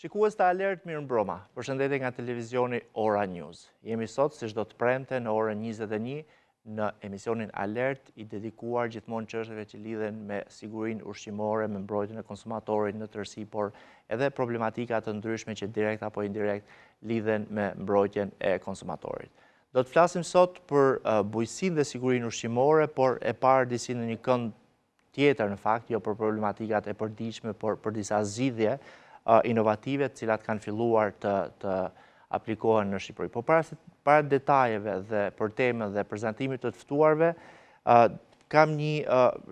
Shikues të Alert, mirëmbrëma. Përshëndetje nga televizioni Ora News. Jemi sot si çdo të premte në orën 21 në emisionin Alert i dedikuar gjithmonë çështjeve që lidhen me sigurinë ushqimore, me mbrojtjen e konsumatorit në tërësi, por edhe problematika të ndryshme që direkt apo indirekt lidhen me mbrojtjen e konsumatorit. Do të flasim sot për bujqësinë dhe sigurinë ushqimore, por e parë disi në një kënd tjetër në fakt, jo për problematikat e përditshme, por për disa zgjidhje inovative të cilat kanë filluar të, të aplikohen në Shqipëri. Po para, para detajeve dhe për temën dhe prezantimit të të ftuarve, kam një,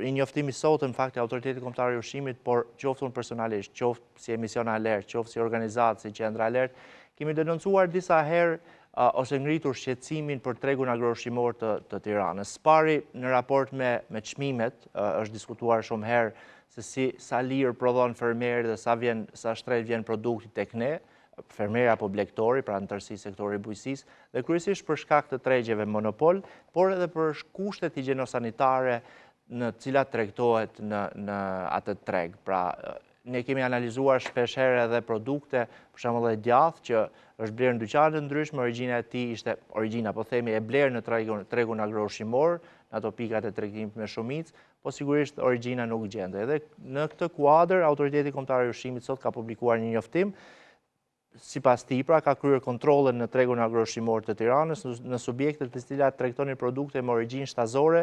një njoftim i sotëm në fakt i Autoritetit Kombëtar i Ushqimit, por qoftë unë personalisht, qoftë si emision Alert, qoftë si organizatë, si qendra Alert, kemi denoncuar disa herë ose ngritur shqetësimin për tregun agroushqimor të, të Tiranës. Së pari, në raport me, me çmimet, është diskutuar shumë herë se si sa lirë prodhon fermeri dhe sa vjen sa shtrenjtë vjen produkti tek ne, fermeri apo blegtori, pra në tërësi sektori i bujqësisë, dhe kryesisht për shkak të tregjeve monopol, por edhe për kushtet higjieno-sanitare në të cilat tregtohet në, në atë treg. Pra, Ne kemi analizuar shpesh herë edhe produkte, për shembull edhe djathë që është blerë në dyqane të ndryshme, origjina e tij ishte origjina, po themi e blerë në tregun, tregun agroushqimor, në ato pikat e tregtimit me shumicë, po sigurisht origjina nuk gjendej. Edhe në këtë kuadër, Autoriteti Kombëtar i Ushqimit sot ka publikuar një njoftim Sipas tij, pra, ka kryer kontrolle në tregun agroushqimor të Tiranës, në subjektet të cilat tregtonin produkte me origjinë shtazore,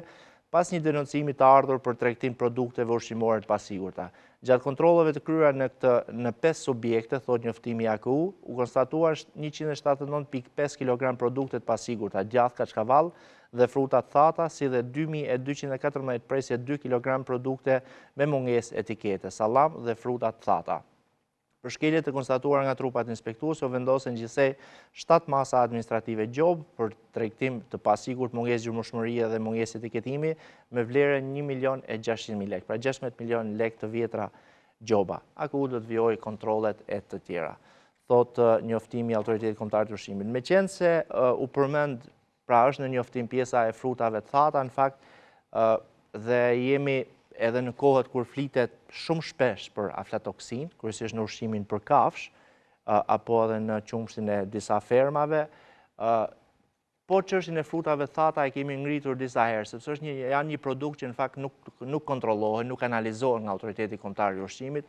pas një denoncimi të ardhur për tregtim produkteve ushqimore të pasigurta. Gjatë kontrolleve të kryera në këtë në 5 subjekte, thotë njoftimi i AKU, u konstatuan 179.5 kg produkte të pasigurta, djathë kaçkavall dhe fruta të thata, si dhe 2214 presje 2 kg produkte me mungesë etikete, sallam dhe fruta të thata. Për shkeljet e konstatuara nga trupat inspektuese u vendosen gjithsej 7 masa administrative gjobë për tregtim të pasigurt, mungesë gjurmueshmërie dhe mungesë etiketimi me vlerën 1 milion e 600 mijë lekë, pra 16 milion lekë të vjetra gjoba. AKU do të vijojë kontrollet e të tjera, thotë njoftimi i Autoritetit Kombëtar të Ushqimit. Meqenëse u përmend Pra është në njoftim pjesa e frutave të thata, në fakt, dhe jemi edhe në kohët kur flitet shumë shpesh për aflatoksinë, kryesisht në ushqimin për kafshë, apo edhe në qumështin e disa fermave, po çështjen e frutave të thata e kemi ngritur disa herë, sepse është një, janë një produkt që në fakt nuk, nuk kontrollohen, nuk analizohen nga Autoriteti Kombëtar i Ushqimit,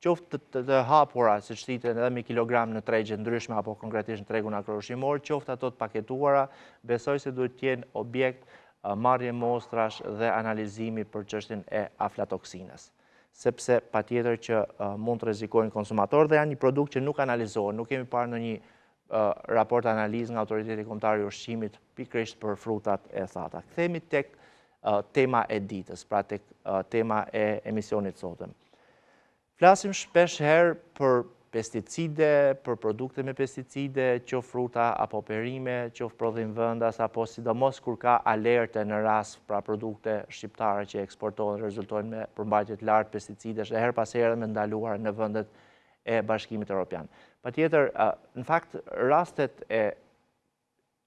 qoftë të, të hapura, siç shiten edhe me kilogram në tregje të ndryshme apo konkretisht në tregun agroushqimor, qoftë ato të paketuara, besoj se duhet të jenë objekt marrje mostrash dhe analizimi për çështjen e aflatoksinës sepse patjetër që mund të rrezikojnë konsumatorët dhe janë një produkt që nuk analizohen, nuk kemi parë ndonjë raport analizë nga Autoriteti Kombëtar i Ushqimit pikërisht për frutat e thata. Kthehemi tek tema e ditës, pra tek tema e emisionit sotëm. Flasim shpesh herë për pesticide, për produkte me pesticide, qoftë fruta apo perime, qoftë prodhim vendas, apo sidomos kur ka alerte në rast pra produkte shqiptare që eksportohen dhe rezultojnë me përmbajtje të lartë pesticidesh dhe herë pas here me ndaluar në vendet e Bashkimit Europian. Patjetër, në fakt, rastet e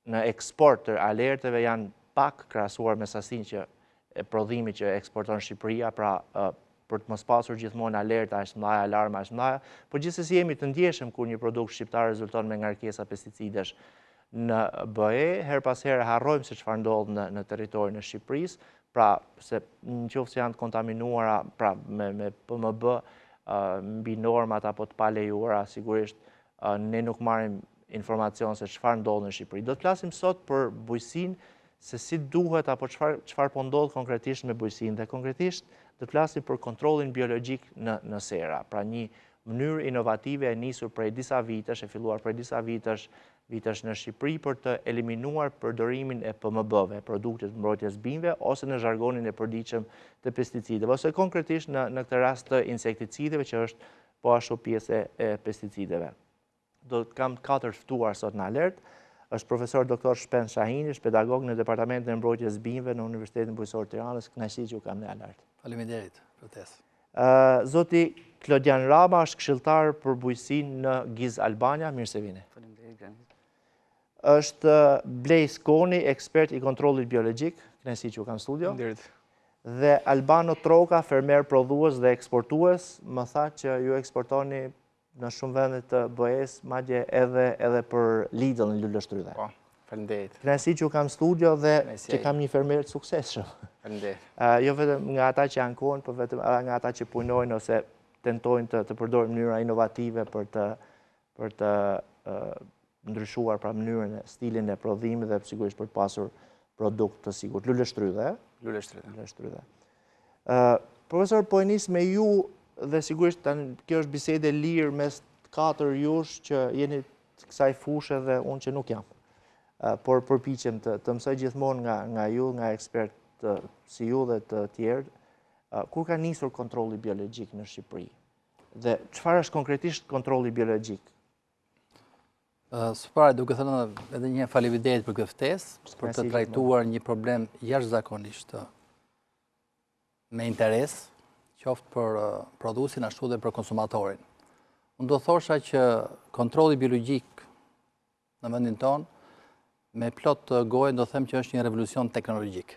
në eksport të alerteve janë pak krahasuar me sasinë që e prodhimit që eksporton Shqipëria, pra për të mos pasur gjithmonë alerta aq të mëdha, alarme aq të mëdha, por gjithsesi jemi të ndjeshëm kur një produkt shqiptar rezulton me ngarkesa pesticidesh në BE, herë pas here harrojmë se çfarë ndodh në në territorin e Shqipërisë, pra se në qoftë se janë të kontaminuara, pra me me PMB mbi normat apo të palejuara, sigurisht ne nuk marrim informacion se çfarë ndodh në Shqipëri. Do të flasim sot për bujqësinë, se si duhet apo çfarë çfarë po ndodh konkretisht me bujqësinë dhe konkretisht do të flasim për kontrollin biologjik në në sera, pra një mënyrë inovative e nisur prej disa vitesh, e filluar prej disa vitesh, vitesh në Shqipëri për të eliminuar përdorimin e PMB-ve, produktet të mbrojtjes bimëve ose në zhargonin e përditshëm të pesticideve ose konkretisht në në këtë rast të insekticideve që është po ashtu pjesë e pesticideve. Do të kam katër ftuar sot në alert. Është profesor doktor Shpend Shahini, është pedagog në Departamentin e Mbrojtjes Bimëve në Universitetin Bujqësor të Tiranës. Kënaqësi që ju kam në alert. Faleminderit për ftesë. Zoti Klodian Rama është këshilltar për bujqësinë në Giz Albania. Mirë se vini. Faleminderit, Granit. Është Blejs Koni, ekspert i kontrollit biologjik. Kënaqësi që ju kam në studio. Faleminderit. Dhe Albano Troka, fermer prodhues dhe eksportues, më tha që ju eksportoni në shumë vende të BE-së, madje edhe edhe për Lidl në luleshtrydhe. Po, faleminderit. Kënaqësi që ju kam në studio dhe që kam një fermer të suksesshëm. Faleminderit. Jo vetëm nga ata që ankohen, por vetëm edhe nga ata që punojnë ose tentojnë të, të përdorin mënyra inovative për të për të ndryshuar pra mënyrën e stilin e prodhimit dhe sigurisht për të pasur produkt të sigurt. Luleshtrydhe. Luleshtrydhe. Luleshtrydhe. Profesor, po e nis me ju dhe sigurisht tani kjo është bisedë e lirë mes katër jush që jeni të kësaj fushe dhe unë që nuk jam. Por përpiqem të, të mësoj gjithmonë nga, nga ju, nga ekspertë si ju dhe të tjerë. Kur ka nisur kontrolli biologjik në Shqipëri? Dhe çfarë është konkretisht kontrolli biologjik? Së pari, duke thënë edhe një faleminderit për këtë ftesë, për të trajtuar një problem jashtëzakonisht me interes, qoftë për prodhuesin ashtu dhe për konsumatorin. Unë do thosha që kontrolli biologjik në vendin tonë, me plot gojën do them që është një revolucion teknologjik.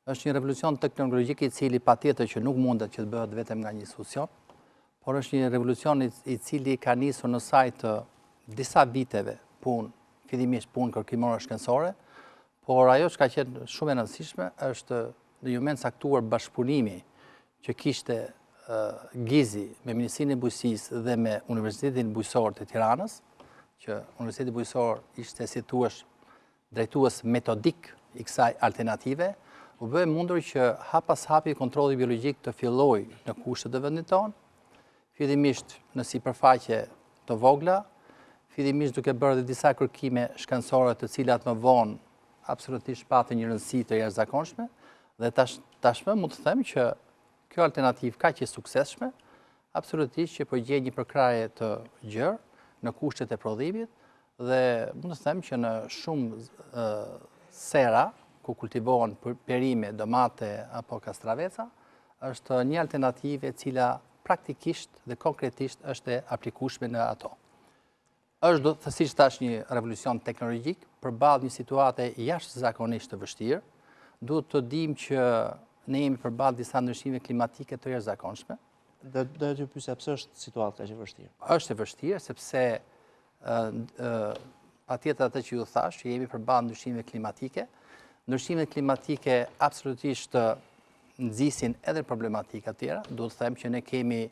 Është një revolucion teknologjik i cili patjetër që nuk mundet që të bëhet vetëm nga një institucion, por është një revolucion i cili ka nisur në sajë të disa viteve punë, fillimisht punë kërkimore shkencore, por ajo që ka qenë shumë e rëndësishme është në një moment caktuar bashkëpunimi që kishte GIZ-i me Ministrinë e Bujqësisë dhe me Universitetin Bujqësor të Tiranës, që Universiteti Bujqësor ishte si thuash drejtues metodik i kësaj alternative, u bë e mundur që hap pas hapi kontrolli biologjik të fillojë në kushtet e vendit tonë, fillimisht në sipërfaqe të vogla, fillimisht duke bërë dhe disa kërkime shkencore të cilat më vonë absolutisht patën një rëndësi të jashtëzakonshme dhe tash, tashmë mund të them që kjo alternativë kaq e suksesshme, absolutisht që po gjen një përkrahje të gjerë në kushtet e prodhimit dhe mund të them që në shumë sera ku kultivohen perime, domate apo kastraveca, është një alternativë e cila praktikisht dhe konkretisht është e aplikueshme në ato. Është do të siç thashë një revolucion teknologjik përballë një situate jashtëzakonisht të vështirë. Duhet të dimë që ne jemi përballë disa ndryshime klimatike të jashtëzakonshme. Do do t'ju pyesja pse është situata kaq e vështirë? Është e vështirë sepse ë patjetër atë që ju thashë, që jemi përballë ndryshimeve klimatike. Ndryshimet klimatike absolutisht nxisin edhe problematika të tjera. Duhet të them që ne kemi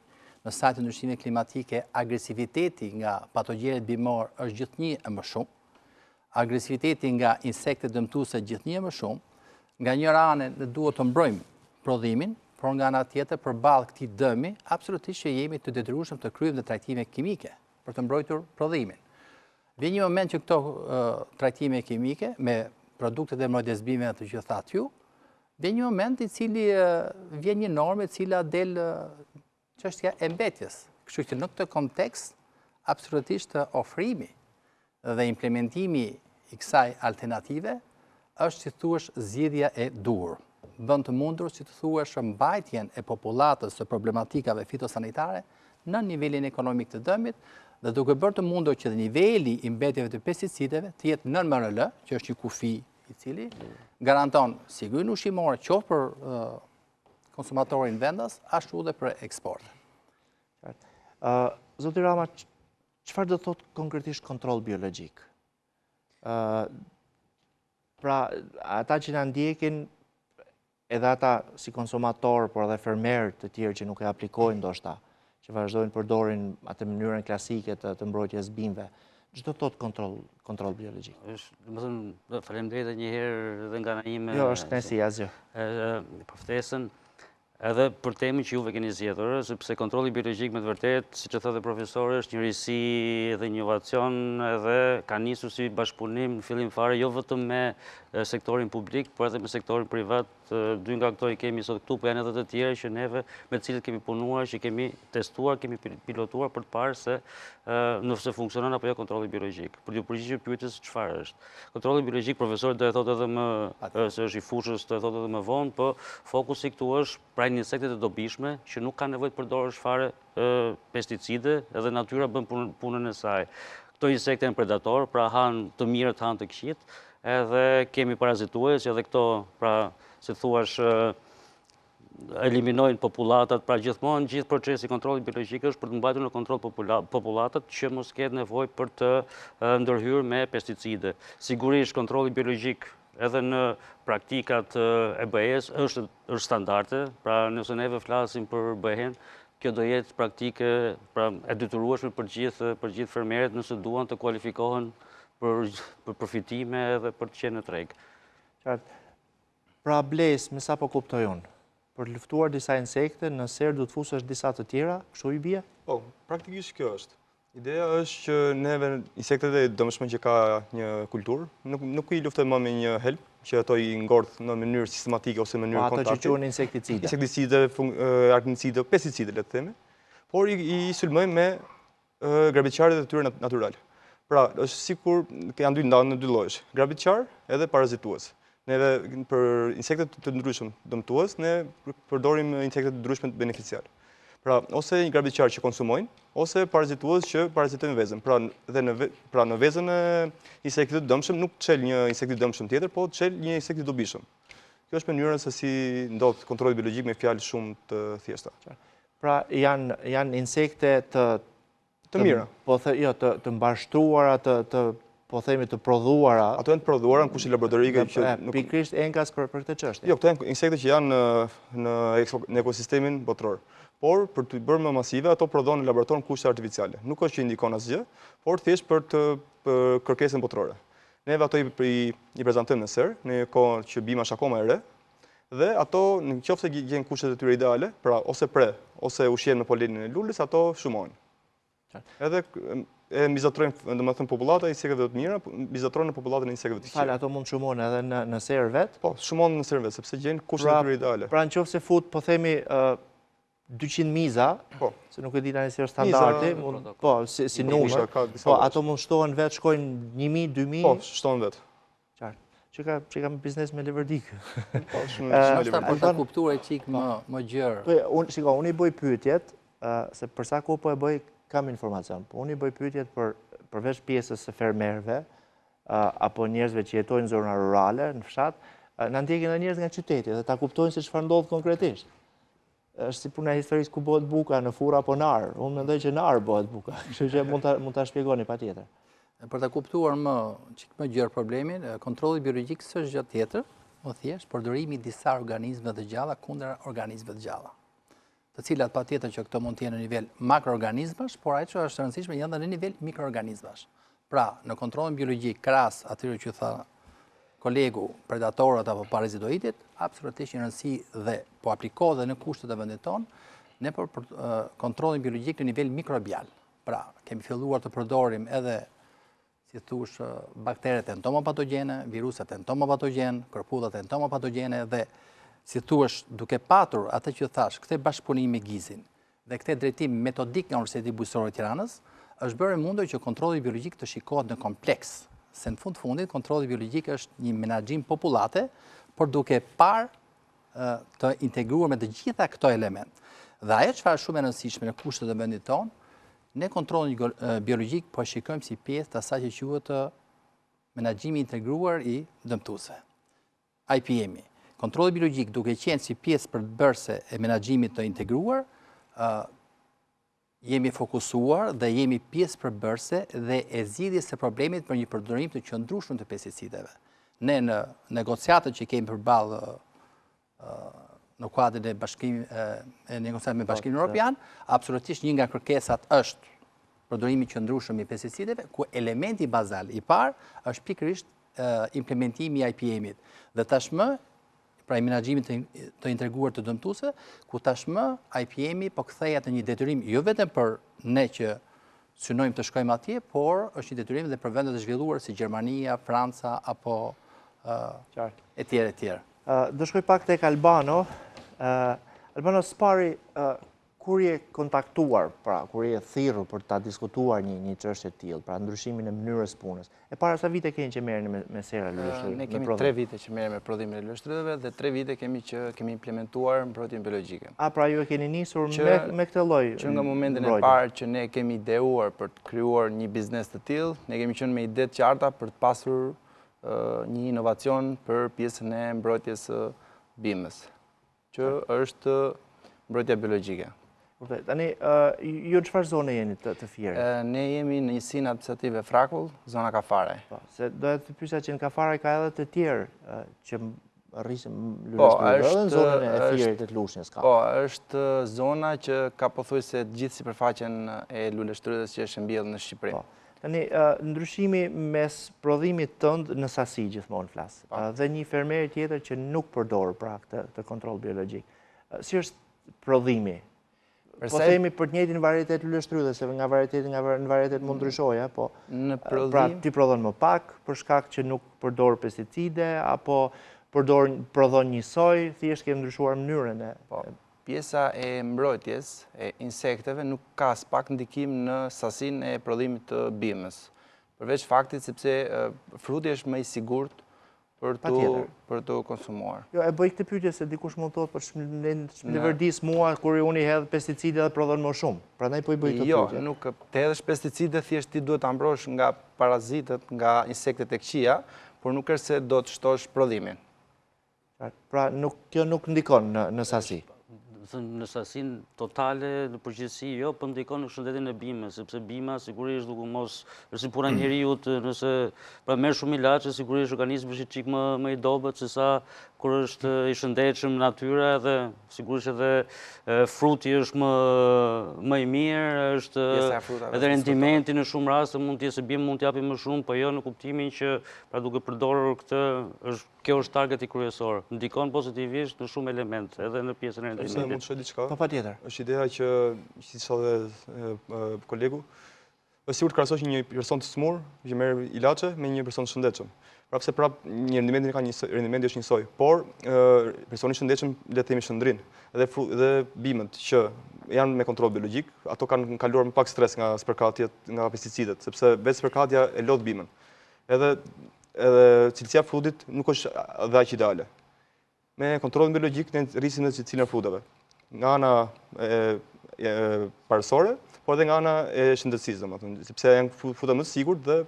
në sajë të ndryshimeve klimatike agresiviteti nga patogjenët bimorë është gjithnjë e më shumë. Agresiviteti nga insektet dëmtuese gjithnjë e më shumë. Nga njëra anë ne duhet të mbrojmë prodhimin, por nga ana tjetër përballë këtij dëmi, absolutisht që jemi të detyrueshëm të kryejmë dhe trajtime kimike për të mbrojtur prodhimin. Vjen një moment që këto trajtime kimike me produktet e mbrojtjes bimëve ato që thatë ju, vjen një moment i cili vjen një normë e cila del çështja e mbetjes. Kështu që në këtë kontekst, absolutisht ofrimi dhe implementimi i kësaj alternative është si thuash zgjidhja e duhur. Bën të mundur si të thuash mbajtjen e popullatës së problematikave fitosanitare në nivelin ekonomik të dëmit dhe duke bërë të mundur që dhe niveli i mbetjeve të pesticideve të jetë nën MRL, që është një kufi i cili garanton sigurinë ushqimore qoftë për konsumatorin vendas, ashtu dhe për eksport. Zoti Rama, çfarë do të thotë konkretisht kontroll biologjik? Pra, ata që na ndjekin, edhe ata si konsumatorë, por edhe fermerë të tjerë që nuk e aplikojnë ndoshta, që vazhdojnë përdorin atë mënyrën klasike të, të mbrojtjes bimëve, ç'do të thotë kontroll, kontroll biologjik? Është, domethënë, faleminderit edhe një herë edhe nga ana ime. Jo, është kënaqësi, asgjë. Për ftesën, Edhe për temën që juve keni zgjedhur, sepse kontrolli biologjik me të vërtetë, siç e tha dhe profesori, është një risi dhe një inovacion edhe ka nisur si bashkëpunim në fillim fare jo vetëm me sektorin publik, por edhe me sektorin privat. Dy nga këto i kemi sot këtu, po janë edhe të tjerë që neve me të cilët kemi punuar, që kemi testuar, kemi pilotuar për të parë se nëse funksionon apo jo kontrolli biologjik. Për t'iu përgjigjur pyetjes çfarë është. Kontrolli biologjik, profesori do e thotë edhe më, se është i fushës, do e thotë edhe më vonë, po fokusi këtu është pra në insektet e dobishme, që nuk ka nevojë të përdorësh fare pesticide, edhe natyra bën punën e saj. Këto insekte janë predatorë, pra hanë të mirët, hanë të këqijtë, edhe kemi parazitues, edhe këto, pra, si thuash, Eliminojnë popullatat, pra gjithmonë gjithë procesi i kontrollit biologjik është për të mbajtur në kontroll popullatat që mos ketë nevojë për të ndërhyrë me pesticide. Sigurisht kontrolli biologjik edhe në praktikat e BE-së është është standarde, pra nëse neve flasim për BE-në, kjo do jetë praktike pra e detyrueshme për gjithë për gjithë fermerët nëse duan të kualifikohen për për përfitime edhe për të qenë në treg. Qartë. Pra Blez, me sa po kuptoj unë, për të luftuar disa insekte, në serë duhet të fusësh disa të tjera, kështu i bie? Po, praktikisht kjo është. Ideja është që neve insektet e dëmshme që ka një kulturë, nuk, nuk i luftojmë më me një helm, që ato i ngordh në mënyrë sistematike ose në mënyrë po, kontakti. Ato që quhen insekticide. Insekticide, arachnicide, pesticide, le të themi. Por i, i sulmojmë me grabitqarët e tyre natyral. Pra, është sikur janë dy ndanë në dy llojesh, grabitqar edhe parazitues. Neve për insektet të ndryshëm dëmtues, ne përdorim insekte të ndryshme beneficial. Pra, ose një grabitqar që konsumojnë, ose parazitues që parazitojnë vezën. Pra, dhe në, pra, në vezën e insektit të dëmshëm nuk çel një insekt i dëmshëm tjetër, po çel një insekt i dobishëm. Kjo është mënyra se si ndodh kontrolli biologjik me fjalë shumë të thjeshta. Pra janë janë insekte të të mira. Po the, jo, të të mbarështuara, të të po themi të prodhuara. Ato janë të prodhuara në kushte laboratorike që nuk pikërisht enkas për për këtë çështje. Jo, këto janë insekte që janë në në në ekosistemin botëror. Por për të bërë më masive, ato prodhohen në laborator në kushte artificiale. Nuk është që ndikon asgjë, por thjesht për të për kërkesën botërore. Neve ato i, i, i prezantojmë në serë, në një kohë që bima është akoma e re, Dhe ato, në qoftë se gjejnë kushtet e tyre ideale, pra ose pre, ose ushqehen me polenin e lules, ato shumohen. Edhe e mbizotërojnë, domethënë popullata e insekteve të mira, mbizotëron në popullatën e insekteve të këqija. Fal, ato mund të shumohen edhe në në serë vetë? Po, shumohen në serë vetë, sepse gjejnë kushtet e pra, tyre ideale. Pra në qoftë se fut, po themi, 200 miza, po. se nuk e di tani si është standardi, po, si, si numër, po, ato mund shtohen vetë, shkojnë 1000, 2000? Po, shtohen vetë. Qartë. Që ka, që ka biznes me leverdi. Po, shumë shumë leverdi. Për ta kuptuar një çikë më, më gjerë. Po, unë, shiko, unë i bëj pyetjet, se për sa kohë po e bëj, kam informacion. Po, unë i bëj pyetjet për, përveç pjesës së fermerëve, apo njerëzve që jetojnë në zona rurale, në fshat, na ndjekin edhe njerëz nga qyteti dhe ta kuptojnë se çfarë ndodh konkretisht. Është si puna e historisë ku bëhet buka, në furrë apo në arë. Unë mendoj që në arë bëhet buka, kështu që mund ta mund ta shpjegoni patjetër. Për ta kuptuar më çik më gjerë problemin, kontrolli biologjik s'është gjë tjetër, më thjesht përdorimi i disa organizmave të gjalla kundër organizmave të gjalla. Të cilat patjetër që këto mund të jenë në nivel makroorganizmash, por ajo që është e rëndësishme janë dhe në nivel mikroorganizmash. Pra, në kontrollin biologjik, krahas atyre që tha kolegu, predatorët apo parazitoidet, absolutisht një rëndësi dhe po aplikohet dhe në kushtet e vendit tonë, ne për, për kontrollin biologjik në nivel mikrobial. Pra, kemi filluar të përdorim edhe si thush, bakteret entomopatogjene, viruset entomopatogjene, kërpudhat entomopatogjene dhe si thush, duke patur atë që thash, këtë bashkëpunim me GIZ-in, dhe këtë drejtim metodik nga Universiteti Bujqësor i Tiranës, është bërë e mundur që kontrolli biologjik të shikohet në kompleks, se në fund të fundit kontrolli biologjik është një menaxhim popullate, por duke parë të integruar me të gjitha këto element. Dhe ajo çfarë është shumë e rëndësishme në kushtet e vendit tonë, ne kontrollin biologjik po e shikojmë si pjesë të asaj që quhet menaxhimi i integruar i dëmtuesve. IPM-i. Kontrolli biologjik duke qenë si pjesë përbërëse e menaxhimit të integruar, jemi fokusuar dhe jemi pjesë përbërëse dhe e zgjidhjes së problemit për një përdorim të qëndrueshëm të pesticideve. Ne në negociatat që kemi përballë në kuadrin e bashkim e negociatave me Bashkimin Evropian, absolutisht një nga kërkesat është përdorimi i qëndrueshëm i pesticideve, ku elementi bazal i parë është pikërisht implementimi i IPM-it. Dhe tashmë, pra i menaxhimit të, të integruar të dëmtuesve, ku tashmë IPM-i po kthehet në një detyrim jo vetëm për ne që synojmë të shkojmë atje, por është një detyrim dhe për vendet e zhvilluara si Gjermania, Franca apo e tjerë e tjerë. Do shkoj pak tek Albano. Albano, së pari, Kur je kontaktuar, pra, kur je thirrur për ta diskutuar një një çështje të tillë, pra ndryshimin e mënyrës së punës. E para sa vite keni që merreni me me sera luleshtrydhe? Ne kemi 3 vite që merremi me prodhimin e luleshtrydheve dhe 3 vite kemi që kemi implementuar mbrojtjen biologjike. A pra ju e keni nisur me me këtë lloj Që nga momentin e parë që ne kemi ideuar për të krijuar një biznes të tillë, ne kemi qenë me ide të qarta për të pasur një inovacion për pjesën e mbrojtjes së bimës. Që është mbrojtja biologjike. Tani, ju në çfarë zone jeni të të Fierit? Ne jemi në njësinë administrative Frakull, zona Kafaraj. Po, se doja të pyesja që në Kafaraj ka edhe të tjerë që rrisin po, luleshtrydhe, edhe në zonën e Fierit e të Lushnjës ka. Po, është zona që ka pothuajse të gjithë sipërfaqen e luleshtrydhes që është mbjellë në Shqipëri. Po. Tani, ndryshimi mes prodhimit tënd në sasi gjithmonë flas, po. dhe një fermeri tjetër që nuk përdor pra këtë kontroll biologjik. Si është prodhimi? Po themi për të njëjtin varietet luleshtrydhe, se nga varieteti nga në varietet mund ndryshojë, po në prodhim... Pra ti prodhon më pak për shkak që nuk përdor pesticide apo përdor prodhon njësoj, thjesht ke ndryshuar mënyrën e po. Pjesa e mbrojtjes e insekteve nuk ka aspak ndikim në sasinë e prodhimit të bimës. Përveç faktit sepse fruti është më i sigurt për t'u për t'u konsumuar. Jo, e bëj këtë pyetje se dikush mund të thotë, po ç'më leverdis mua kur unë i hedh pesticide dhe prodhon më shumë. Prandaj po i bëj këtë jo, pyetje. Jo, nuk të hedhësh pesticide, thjesht ti duhet ta mbrosh nga parazitët, nga insektet e këqija, por nuk është se do të shtosh prodhimin. Pra, nuk, kjo nuk ndikon në, në sasi. Në sasinë totale, në përgjithësi, jo, po ndikon në shëndetin e bimës, sepse bima sigurisht duke mos, është si puna e njeriut, nëse pra merr shumë ilaçe, sigurisht organizmi është çik më, më i dobët, se sa kur është i shëndetshëm natyra edhe sigurisht edhe fruti është më, më i mirë, është edhe rendimenti në shumë raste mund të jetë se bima mund të japi më shumë, po jo në kuptimin që pra duke përdorur këtë është Kjo është targeti kryesor. Ndikon pozitivisht në shumë elementë, edhe në pjesën e rendimentit. Nëse mund të shtoj diçka? Po patjetër. Është ideja që siç tha dhe kolegu, është sikur të krahasosh një person të smur që merr ilaçe me një person të shëndetshëm. Prapë se prapë një rendimenti ka një rendimenti është njësoj, por personi i shëndetshëm le të themi shndrin dhe dhe bimët që janë me kontroll biologjik, ato kanë kaluar më pak stres nga spërkatjet, nga pesticidet, sepse vetë spërkatja e lodh bimën. Edhe edhe cilësia e frutit nuk është dhe aq ideale. Me kontrollin biologjik ne rrisim edhe cilësinë e frutave. Nga ana e, e parësore, por edhe nga ana e shëndetësisë, domethënë, sepse janë fruta më të sigurt dhe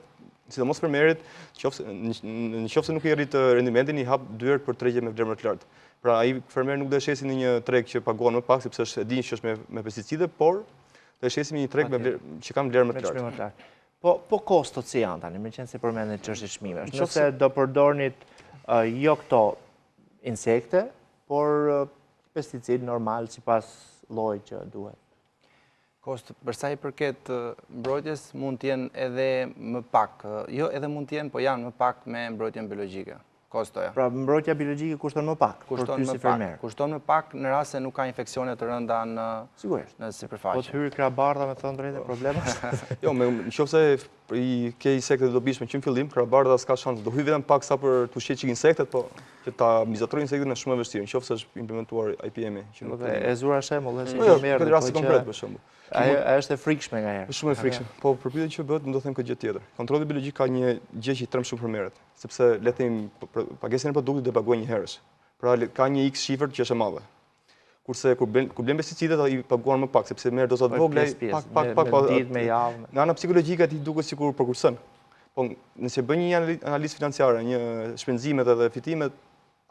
sidomos fermerit, në qoftë se nuk i rrit rendimentin, i hap dyert për tregje me vlerë më të lartë. Pra ai fermer nuk do e shesi në një treg që paguan më pak sepse është e din që është me me pesticide, por do e shesi në një treg me vlerë që kanë vlerë më të lartë. Po, po kostot si janë tani, meqenëse përmendët çështje çmimesh. Nëse do përdornit jo këto insekte, por pesticid normal sipas llojit që duhet. Kostot, për sa i përket mbrojtjes, mund të jenë edhe më pak. Jo edhe mund të jenë, po janë më pak me mbrojtjen biologjike. Kostoja. Pra mbrojtja biologjike kushton më pak për ty si fermer. Kushton më pak në rast se nuk ka infeksione të rënda në Sigurisht. Në sipërfaqe. Po të hyri krahëbardha me thënë të drejtën problem është. Jo, me në qoftë se i ke insektet e dobishme që në fillim, krahëbardha s'ka shans, do hyjë vetëm pak sa për të ushqyer çik insektet, po që ta mbizotërojë insektin është shumë e vështirë, në qoftë se është implementuar IPM-i. Që nuk e zura shembull, se po, jo, merr. Këtë rast po konkret për shembull. Ajo është e frikshme nganjëherë. Është shumë e frikshme. Po për pyetjen që bëtë, do të them këtë gjë tjetër. Kontrolli biologjik ka një gjë që i tremb shumë fermerët. Sepse le të themi pagesën e produktit do e paguajë njëherësh. Pra ka një X shifër që është e madhe. Kurse kur blen kur blen pesticidet ai paguan më pak sepse merr doza të vogla, pak pak pak pak ditë me javë. Nga ana psikologjike atij i duket sikur po kursen. Po nëse bën një analizë financiare, një shpenzimet edhe fitimet,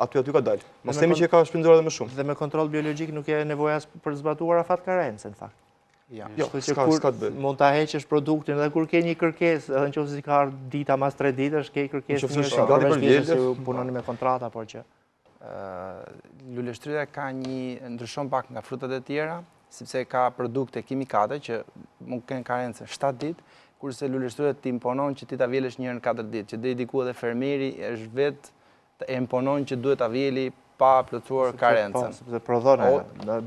aty aty ka dalë. Mos themi që ka shpenzuar edhe më shumë. Dhe me kontroll biologjik nuk ke nevojë as për të zbatuar afat karence në fakt. Jo, jo s'ka s'ka të bëjë. Mund ta heqësh produktin dhe kur ke një kërkesë, edhe në qoftë se ka ardhur dita mas 3 ditësh, ke kërkesë një është gati për vjelje, se punoni me kontrata, por që luleshtrydhja ka një ndryshon pak nga frutat e tjera, sepse ka produkte kimikate që mund të kenë karencë 7 ditë, kurse luleshtrydhja të imponon që ti ta vjelësh një herë në 4 ditë, që deri diku edhe fermeri është vetë të imponon që duhet ta vjeli pa plotësuar po, karencën. Po, sepse prodhon ajo,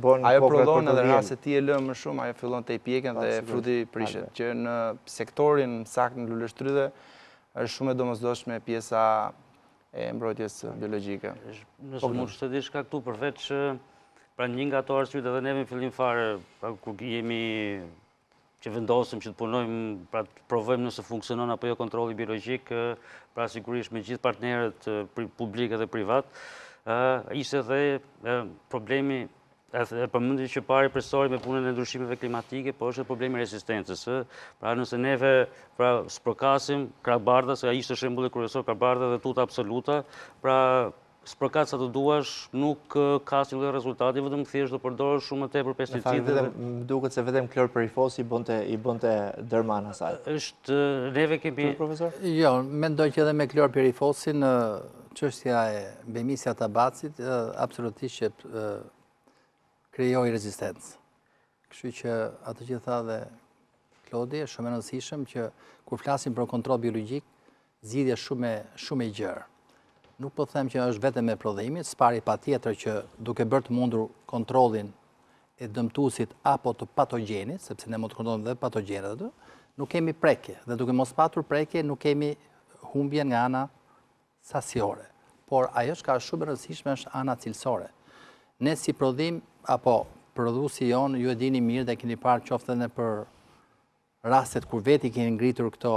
bën ajo prodhon edhe në rast se ti e lë më shumë, ajo fillon të pjeken po, dhe fruti prishet. Që në sektorin saktë në luleshtrydhe është shumë e domosdoshme pjesa e mbrojtjes biologjike. Nëse po, mund të shtoj diçka këtu përveç pra një nga ato arsyet edhe neve në fillim fare, pra kur jemi që vendosëm që të punojmë, pra të provojmë nëse funksionon apo jo kontrolli biologjik, pra sigurisht me gjithë partnerët publik edhe privat, ishte dhe problemi, e përmendi që pari profesori me punën e ndryshimeve klimatike, po është dhe problemi i rezistencës, pra nëse neve pra spërkasim krahëbardha, se ai ishte shembulli kryesor krahëbardha dhe tuta absoluta, pra. Spërkat sa të duash, nuk ka asnjë lloj rezultati, vetëm thjesht do përdorësh shumë më tepër pesticide. Në fakt, më duket se vetëm klorpirifosi bënte i bënte derman asaj. Është neve kemi profesor? Jo, mendoj që edhe me klorpirifosin çështja e Bemisia tabacit absolutisht që krijoi rezistencë. Kështu që atë që tha dhe Klodi, është shumë e rëndësishëm që kur flasim për kontroll biologjik, zgjidhja shumë shumë e gjerë. Nuk po them që është vetëm me prodhimin, së pari patjetër që duke bërë të mundur kontrollin e dëmtuesit apo të patogjenit, sepse ne mund të kontrollojmë dhe patogjenët aty, nuk kemi prekje dhe duke mos patur prekje nuk kemi humbje nga ana sasiore. Por ajo çka është shumë e rëndësishme është ana cilësore. Ne si prodhim apo prodhuesi jonë, ju e dini mirë dhe keni parë qoftë edhe nëpër rastet kur vetë i keni ngritur këto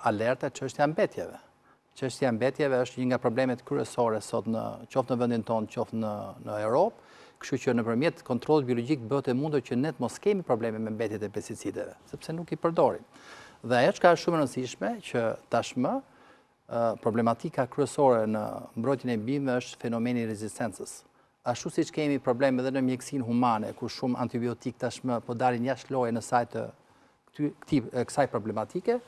alerte, çështja e mbetjeve. Çështja e mbetjeve është një nga problemet kryesore sot në qoftë në vendin tonë, qoftë në në Europë, kështu që nëpërmjet kontrollit biologjik bëhet e mundur që ne të mos kemi probleme me mbetjet e pesticideve, sepse nuk i përdorim. Dhe ajo çka është shumë e rëndësishme që tashmë problematika kryesore në mbrojtjen e bimëve është fenomeni i rezistencës. Ashtu siç kemi problem edhe në mjekësinë humane, ku shumë antibiotikë tashmë po dalin jashtë loje në sajë të këtij kësaj problematike,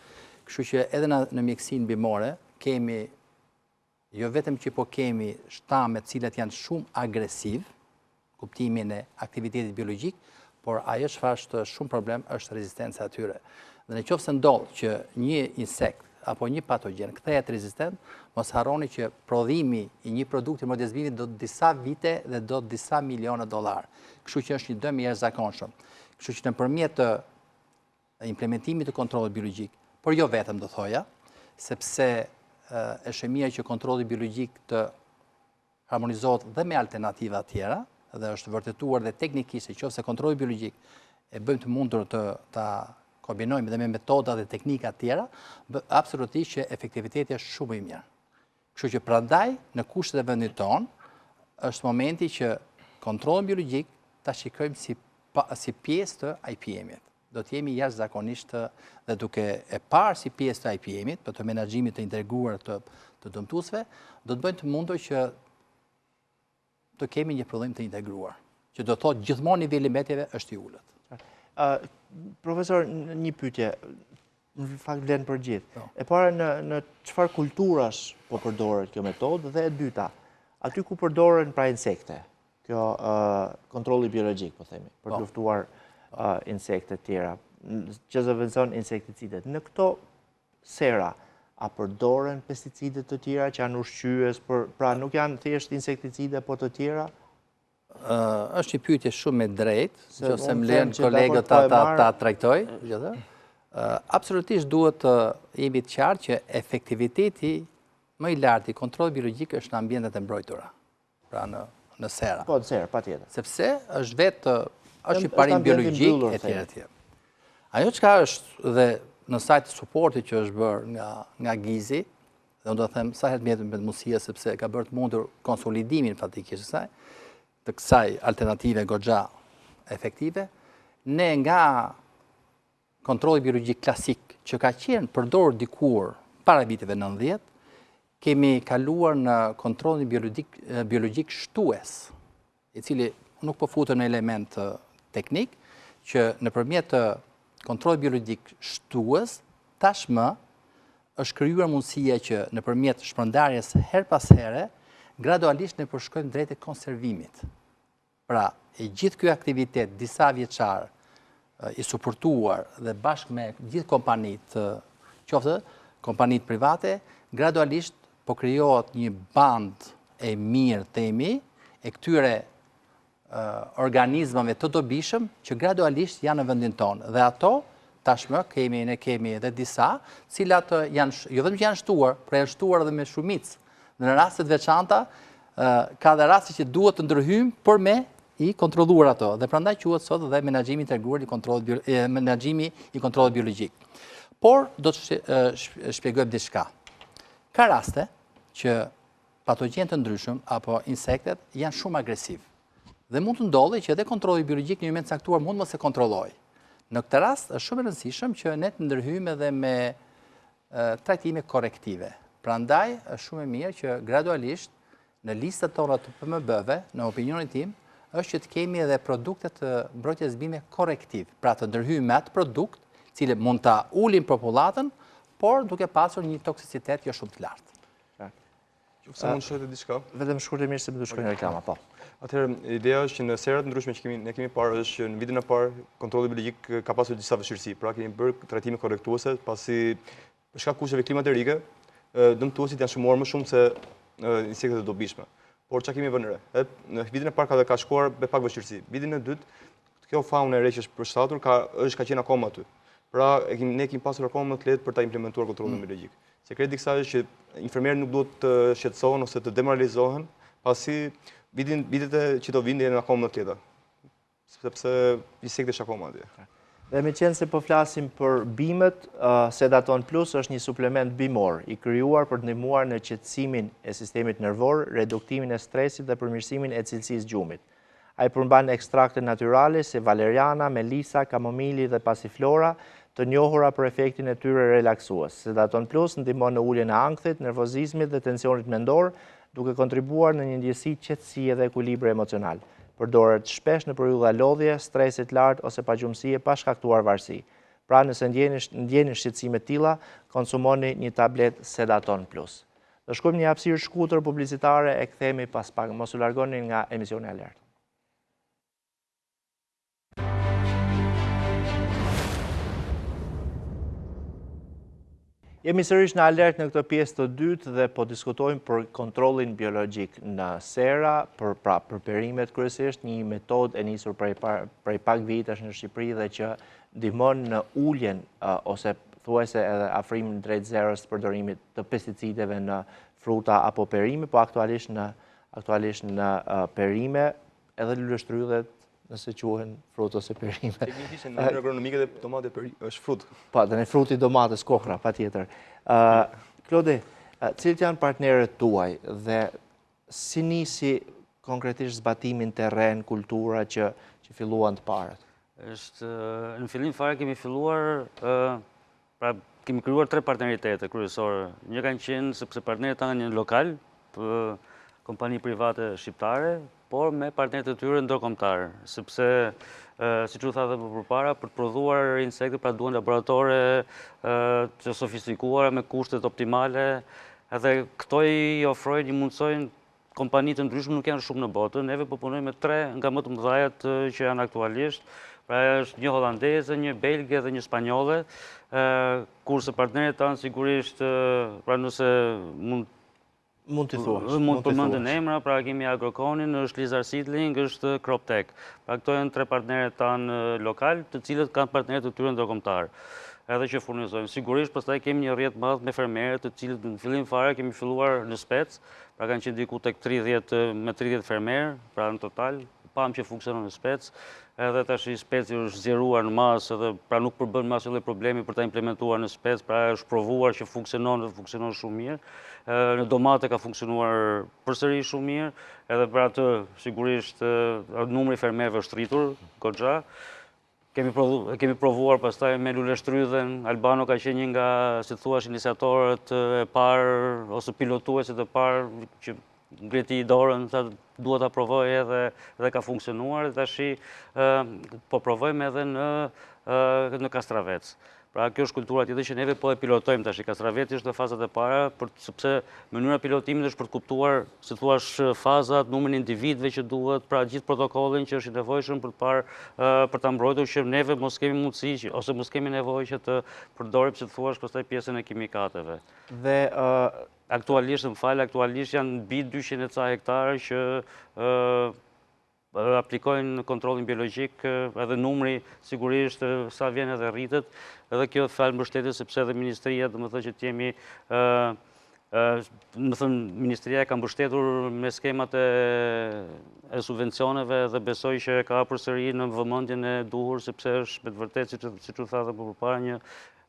kështu që edhe në, në mjekësinë bimore kemi jo vetëm që po kemi shtame të cilat janë shumë agresiv, kuptimin e aktivitetit biologjik, por ajo çfarë është shumë problem është rezistenca e tyre. Dhe në qoftë se ndodh që një insekt apo një patogjen kthehet rezistent, mos harroni që prodhimi i një produkti mbrojtës bimëve do disa vite dhe do disa miliona dollarë. Kështu që është një dëm i jashtëzakonshëm. Kështu që nëpërmjet të implementimit të kontrollit biologjik, por jo vetëm do thoja, sepse është e mirë që kontrolli biologjik të harmonizohet dhe me alternativa tjera, dhe është vërtetuar dhe teknikisht se qoftë se kontrolli biologjik e bëjmë të mundur të ta kombinojmë dhe me metoda dhe teknika tjera, absolutisht që efektiviteti është shumë i mirë. Kështu që prandaj në kushtet e vendit tonë është momenti që kontrollin biologjik ta shikojmë si si pjesë të IPM-it. Do të jemi jashtëzakonisht dhe duke e parë si pjesë të IPM-it, për të menaxhimit të integruar të, të dëmtuesve, do të bëjnë të mundur që të kemi një prodhim të integruar, që do të thotë gjithmonë niveli i mbetjeve është i ulët. Profesor, një pyetje, në fakt vlen për gjithë. Po. E para në në çfarë kulturash po përdoret kjo metodë dhe e dyta, aty ku përdoren pra insekte, kjo kontrolli biologjik, po themi, për të po. luftuar insekte të tjera, që zëvendëson insekticidet. Në këto sera, a përdoren pesticide të tjera që janë ushqyes, për, pra nuk janë thjesht insekticide, por të tjera? Është një pyetje shumë e drejtë, nëse më lejnë kolegët ta ta ta trajtoj, gjithë. Absolutisht duhet të jemi të qartë që efektiviteti më i lartë i kontrollit biologjik është në ambientet e mbrojtura. Pra në në sera. Po, në sera, patjetër. Sepse është vetë është një parim biologjik e tjera e tjera. Ajo çka është dhe në sajë të suportit që është bërë nga nga Gizi, dhe unë do të them sa herë të më jepet mundësia sepse ka bërë të mundur konsolidimin faktikisht të saj, të kësaj alternative goxha efektive, ne nga kontrolli biologjik klasik që ka qenë përdorur dikur para viteve 90, kemi kaluar në kontrollin biologjik, biologjik shtues, i cili nuk po futem në element teknik, që nëpërmjet të kontrollit biologjik shtues, tashmë është krijuar mundësia që nëpërmjet shpërndarjes herë pas here, gradualisht ne po shkojmë drejt e konservimit. Pra, e gjithë ky aktivitet disavjeçar i suportuar dhe bashkë me gjithë kompanitë, qoftë kompanitë private, gradualisht po krijohet një bandë e mirë themi e këtyre organizmave të dobishëm që gradualisht janë në vendin tonë. Dhe ato tashmë kemi ne kemi edhe disa, cilat janë jo vetëm që janë shtuar, por janë shtuar edhe me shumicë. Dhe në raste të veçanta ka dhe raste që duhet të ndërhyjmë për me i kontrolluar ato. Dhe prandaj quhet sot dhe menaxhimi i integruar i kontrollit menaxhimi i kontrollit biologjik. Por do të shpjegojmë diçka. Ka raste që patogjenë të ndryshëm apo insektet janë shumë agresiv. Dhe mund të ndodhë që edhe kontrolli biologjik në një moment të caktuar mund mos e kontrollojë. Në këtë rast është shumë e rëndësishëm që ne të ndërhyjmë edhe me trajtime korrektive. Prandaj është shumë e mirë që gradualisht Në listat tona të PMB-ve, në opinionin tim, është që të kemi edhe produkte të mbrojtjes bimëve korrektiv, pra të ndërhyjmë me atë produkt, cili mund ta ulim popullatën, por duke pasur një toksicitet jo shumë të lartë. Qoftë se mund të shtoj diçka. Vetëm shkurtimisht se më duhet shkojnë reklama, po. Atëherë, ideja është që në serat ndryshme që kemi, ne kemi parë është që në vitin e parë kontrolli biologjik ka pasur disa vështirësi. Pra kemi bërë trajtime korrektuese, pasi Për shkak kushteve klimaterike, dëmtuesit janë shumuar më shumë se insektet e dobishme. Por çka kemi vënë re? Edhe në vitin e parë ka dhe ka shkuar me pak vështirësi. Vitin e dytë, kjo faunë e re që është përshtatur ka është ka qenë akoma aty. Pra, e kemi ne kemi pasur akoma më të lehtë për ta implementuar kontrollin mm. biologjik. Sekreti i kësaj është që fermerët nuk duhet të shqetësohen ose të demoralizohen, pasi vitin vitet që do vinë janë akoma më të lehta. sepse insekti është akoma atje. Dhe meqenëse po flasim për bimët, Sedaton Plus është një suplement bimor, i krijuar për të ndihmuar në qetësimin e sistemit nervor, reduktimin e stresit dhe përmirësimin e cilësisë gjumit. Ai përmban ekstrakte natyrale si valeriana, melisa, kamomili dhe pasiflora, të njohura për efektin e tyre relaksues. Sedaton Plus ndihmon në uljen e ankthit, nervozizmit dhe tensionit mendor, duke kontribuar në një ndjesi qetësie dhe ekuilibri emocional. Përdoret shpesh në periudha lodhje, stresi të lartë ose pagjumësie pa shkaktuar varësi. Pra nëse ndjeni ndjeni shqetësime të tilla, konsumoni një tabletë Sedaton Plus. Do shkojmë në një hapësirë të shkurtër publicitare e kthehemi pas pak. Mos u largoni nga emisioni Alert. Jemi sërish në alert në këtë pjesë të dytë dhe po diskutojmë për kontrollin biologjik në sera, për, pra, për perimet kryesisht, një metodë e nisur prej, prej pak vitesh në Shqipëri dhe që ndihmon në uljen ose thuajse edhe afrimin drejt zeros të përdorimit të pesticideve në fruta apo perime, po aktualisht në, aktualisht në perime, edhe luleshtrydhet, nëse quhen frut ose perime. Teknikisht në mënyrë agronomike dhe domate është frut. Po, dhe në fruti domates kokrra, patjetër. Klodi, cilët janë partnerët tuaj dhe si nisi konkretisht zbatimin në terren, kultura që, që filluan të parët? Është, në fillim fare kemi filluar, pra kemi krijuar tre partneritete kryesore. Një kanë qenë sepse partnerët tanë janë lokal, kompani private shqiptare, por me partnerët e tyre ndërkombëtar, sepse siç u tha dhe më përpara, për të prodhuar insekte, pra duhen laboratore të sofistikuara me kushtet optimale, edhe këto i ofrojnë, i mundësojnë kompani të ndryshme nuk janë shumë në botë, neve po punojmë me tre nga më të mëdhajat që janë aktualisht, pra është një holandeze, një belge dhe një spanjolle, kurse partnerët tanë sigurisht, pra nëse mund Mund t'i thuash. Mund të përmenden emra, pra kemi Agrokonin, është Lizar Seedling, është CropTech. Pra këto janë tre partnerët tanë lokal, të cilët kanë partnerët të tyre ndërkombëtar, edhe që furnizojnë. Sigurisht, pastaj kemi një rrjet të madh me fermerët, të cilët në fillim fare kemi filluar në Spec, pra kanë qenë diku tek 30 me 30 fermerë, pra në total, pamë që funksionon në Spec, edhe tashi Speci është zgjeruar në masë edhe pra nuk përbën më asnjë lloj problemi për ta implementuar në Spec, pra është provuar që funksionon dhe funksionon shumë mirë. Në domate ka funksionuar përsëri shumë mirë, edhe për atë sigurisht numri i fermerëve është rritur goxha. Kemi provu, kemi provuar pastaj me luleshtrydhen, Albano ka qenë një nga, si të thuash, iniciatorët e parë ose pilotuesit e parë që ngriti dorën, tha dua ta provoj edhe dhe ka funksionuar dhe tashi po provojmë edhe në në Kastravec. Pra kjo është kultura tjetër që neve po e pilotojmë tashi. Kastraveci është në fazat e para, për, sepse mënyra e pilotimit është për të kuptuar, si thuash, fazat, numrin e individëve që duhet, pra gjithë protokollin që është i nevojshëm për të parë, për ta mbrojtur që neve mos kemi mundësi që, ose mos kemi nevojë që të përdorim, si thuash, pastaj pjesën e kimikateve. Dhe aktualisht, më fal, aktualisht janë mbi 200 e ca hektarë që aplikojnë kontrollin biologjik, edhe numri sigurisht sa vjen edhe rritet, edhe kjo falë mbështetjes sepse edhe ministria, domethënë që të jemi, domethënë ministria e ka mbështetur me skemat e subvencioneve dhe besoj që e ka përsëri në vëmendjen e duhur sepse është me të vërtetë siç u tha edhe më përpara një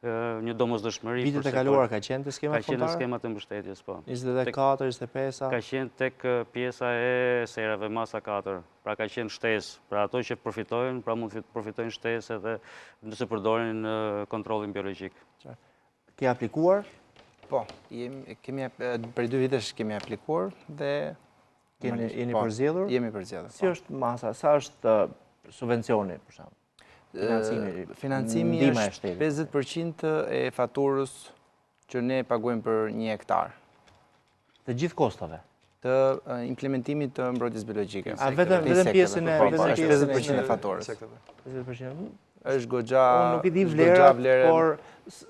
një domosdoshmëri. Vitet e kaluara ka qenë te skemat kombëtare? Ka qenë në skemat e mbështetjes, po. 24, 25-a? Ka qenë tek pjesa e serave, masa 4, pra ka qenë shtesë, pra ato që përfitojnë, pra mund të përfitojnë shtesë edhe nëse përdorin kontrollin biologjik. Ke aplikuar? Po, kemi, prej dy vitesh kemi aplikuar dhe... Keni, jeni po, përzgjedhur? Jemi përzgjedhur. Si po. është masa, sa është subvencioni, për shembull? Financimi, Financimi është 50% e faturës që ne paguajmë për një hektar. Të gjithë kostove? Të implementimit të mbrojtjes biologjike. A vetëm vetëm pjesën e po, po, vetëm pjesën e 50% e faturës. 50%. Është goxha Unë nuk i di vlerat, por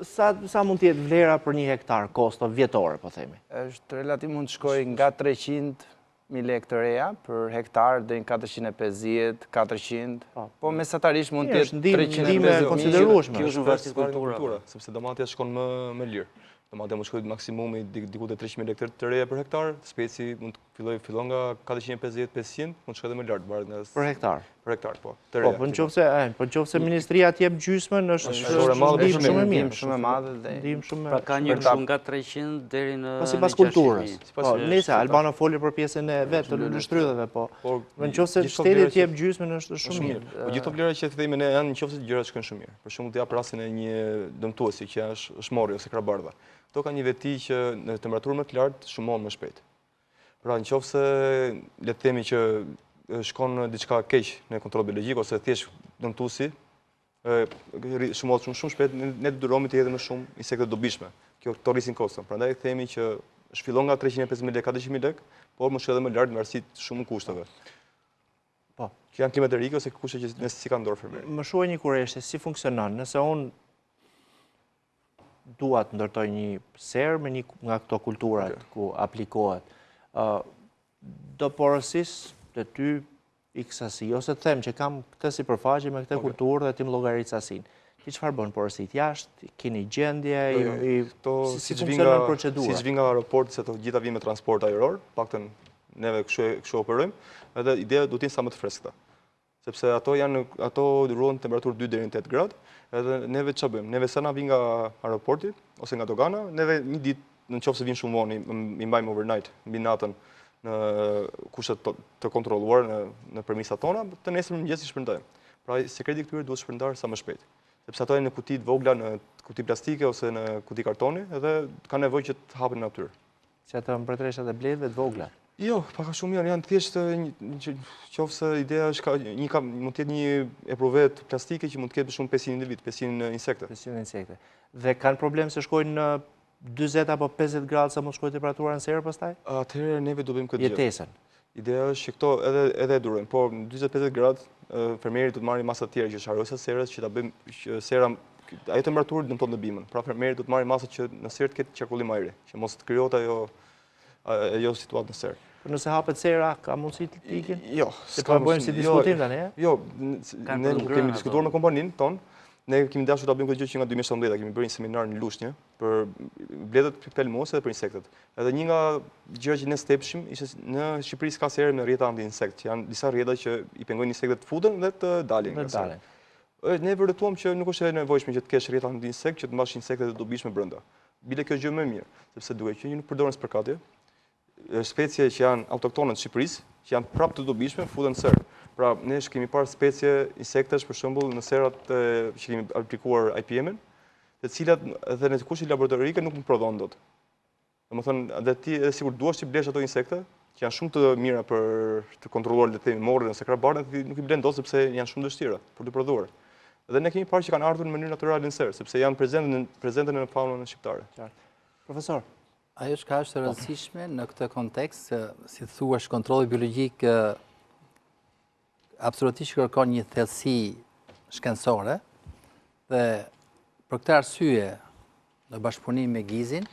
sa sa mund të jetë vlera për një hektar kosto vjetore, po themi? Është relativ mund të shkojë nga 300 mijë lekë të reja për hektar deri në 450, 400, po, po mesatarisht mund të jetë 350 ndihmë e konsiderueshme. Kjo është në varësi të kulturave, sepse domatja shkon më më lirë. Domatja mund të shkojë maksimumi diku te 300 mijë lekë të reja për hektar, speci mund të filloj fillon nga 450, 500, mund të shkojë edhe më lart, varet nga për hektar. Për hektar, po. Të reja. Po, po në qoftë se, po në qoftë se ministria të jep gjysmën, është shumë e madhe, ndihmë shumë e mirë, shumë e madhe dhe ndihmë shumë Pra ka një kështu nga 300 deri në Po sipas kulturës. Po, nëse Albano foli për pjesën e vet të luleshtrydheve, po. po në qoftë se shteti të jep gjysmën është shumë mirë. Po gjithë këto vlera që themi ne janë në qoftë se gjërat shkojnë shumë mirë. Për shembull, të jap rastin e një dëmtuesi që është është morri ose krahbardha. Këto kanë një veti që në temperaturë më të lartë shumohen më shpejt. Pra në qoftë se le të themi që shkon diçka keq në kontroll biologjik ose thjesht dëmtuesi shumohet shumë shumë shpejt, ne detyrohemi të hedhim më shumë insekte të dobishme. Kjo këto rrisin koston. Prandaj themi që është fillon nga 350.000 lekë, 400.000 lekë, por mund të shkojë edhe më lart në varësi të shumë kushteve. Po. Që janë klimaterike ose kushte që ne s'i ka në dorë fermeri. Më shuaj një kureshtje, si funksionon? Nëse unë dua të ndërtoj një serë me një nga këto kulturat ku aplikohet, do porosis te ty x sasi, ose të them që kam këtë sipërfaqe me këtë kulturë dhe ti më llogarit sasinë. Ti çfarë bën porosit jashtë, keni gjendje, jo, jo, i, si, si funksionon procedura? Siç vijnë nga aeroporti, se të gjitha vijnë me transport ajror, paktën neve kështu operojmë, edhe ideja do të jenë sa më të freskëta. Sepse ato janë ato ruhen në temperaturë 2 deri në 8 gradë, edhe neve ç'a bëjmë? Neve sa na vijnë nga aeroporti ose nga dogana, neve një ditë në qoftë se vijnë shumë vonë, i mbajmë overnight mbi natën në kushte të, të kontrolluara në në premisat tona, të nesërmen në mëngjes i shpërndajmë. Pra sekreti i këtyre duhet shpërndarë sa më shpejt. Sepse ato janë në kuti të vogla, në kuti plastike ose në kuti kartoni, edhe kanë nevojë që të hapen në natyrë. Si ato mbretëreshat e bletëve të vogla. Jo, pak a shumë janë, janë thjesht në qoftë se ideja është ka një ka mund të jetë një epruvetë plastike që mund të ketë për shembull 500 individë, 500 insekte. 500 insekte. Dhe kanë problem se shkojnë në 40 apo 50 gradë sa mund të shkojë temperatura në serë pastaj? Atëherë neve do bëjmë këtë gjë. Jetesën. Ideja është që këto edhe edhe e durojnë, por në 40-50 gradë fermeri do të marrë masa të tjera që është e serës që ta bëjmë që sera ajo temperaturë dëmton dhe bimën. Pra fermeri do të marrë masa që në serë të ketë qarkullim ajri, që mos të krijohet ajo ajo situatë në serë. Po nëse hapet sera, ka mundësi të ikin? Jo, se po e bëjmë si jo, diskutim tani, e? Jo, ne kemi diskutuar me kompaninë tonë, ne kemi dashur ta bëjmë këtë gjë që nga 2017, kemi bërë një seminar në Lushnjë për bletët helmuese dhe për insektet. Edhe një nga gjërat që ne stepshim ishte në Shqipëri s'ka serë me rrjeta anti-insekt, që janë disa rrjeta që i pengojnë insektet të futen dhe të dalin nga sera. Ne vërtetuam që nuk është e nevojshme që të kesh rrjeta anti-insekt që të mbash insektet e dobishme brenda. Bile kjo gjë më mirë, sepse duke qenë që nuk përdoren spërkatje, specie që janë autoktone të Shqipërisë, që janë prapë të dobishme, futen në serë. Pra, ne kemi parë specie insektesh, për shembull, në serat që kemi aplikuar IPM-in, të cilat edhe në kushte laboratorike nuk mund prodhohen dot. Domethënë, dhe ti edhe sikur duash t'i blesh ato insekte, që janë shumë të mira për të kontrolluar le të themi morrin ose krahbardhën, ti nuk i blen dot sepse janë shumë të vështira për të prodhuar. Dhe ne kemi parë që kanë ardhur në mënyrë natyrale në serë, sepse janë prezente në prezente në faunën shqiptare. Qartë. Profesor, ajo çka është e po. rëndësishme në këtë kontekst, si thua, kontrolli biologjik absolutisht kërkon një thellësi shkencore dhe për këtë arsye në bashkëpunim me GIZ-in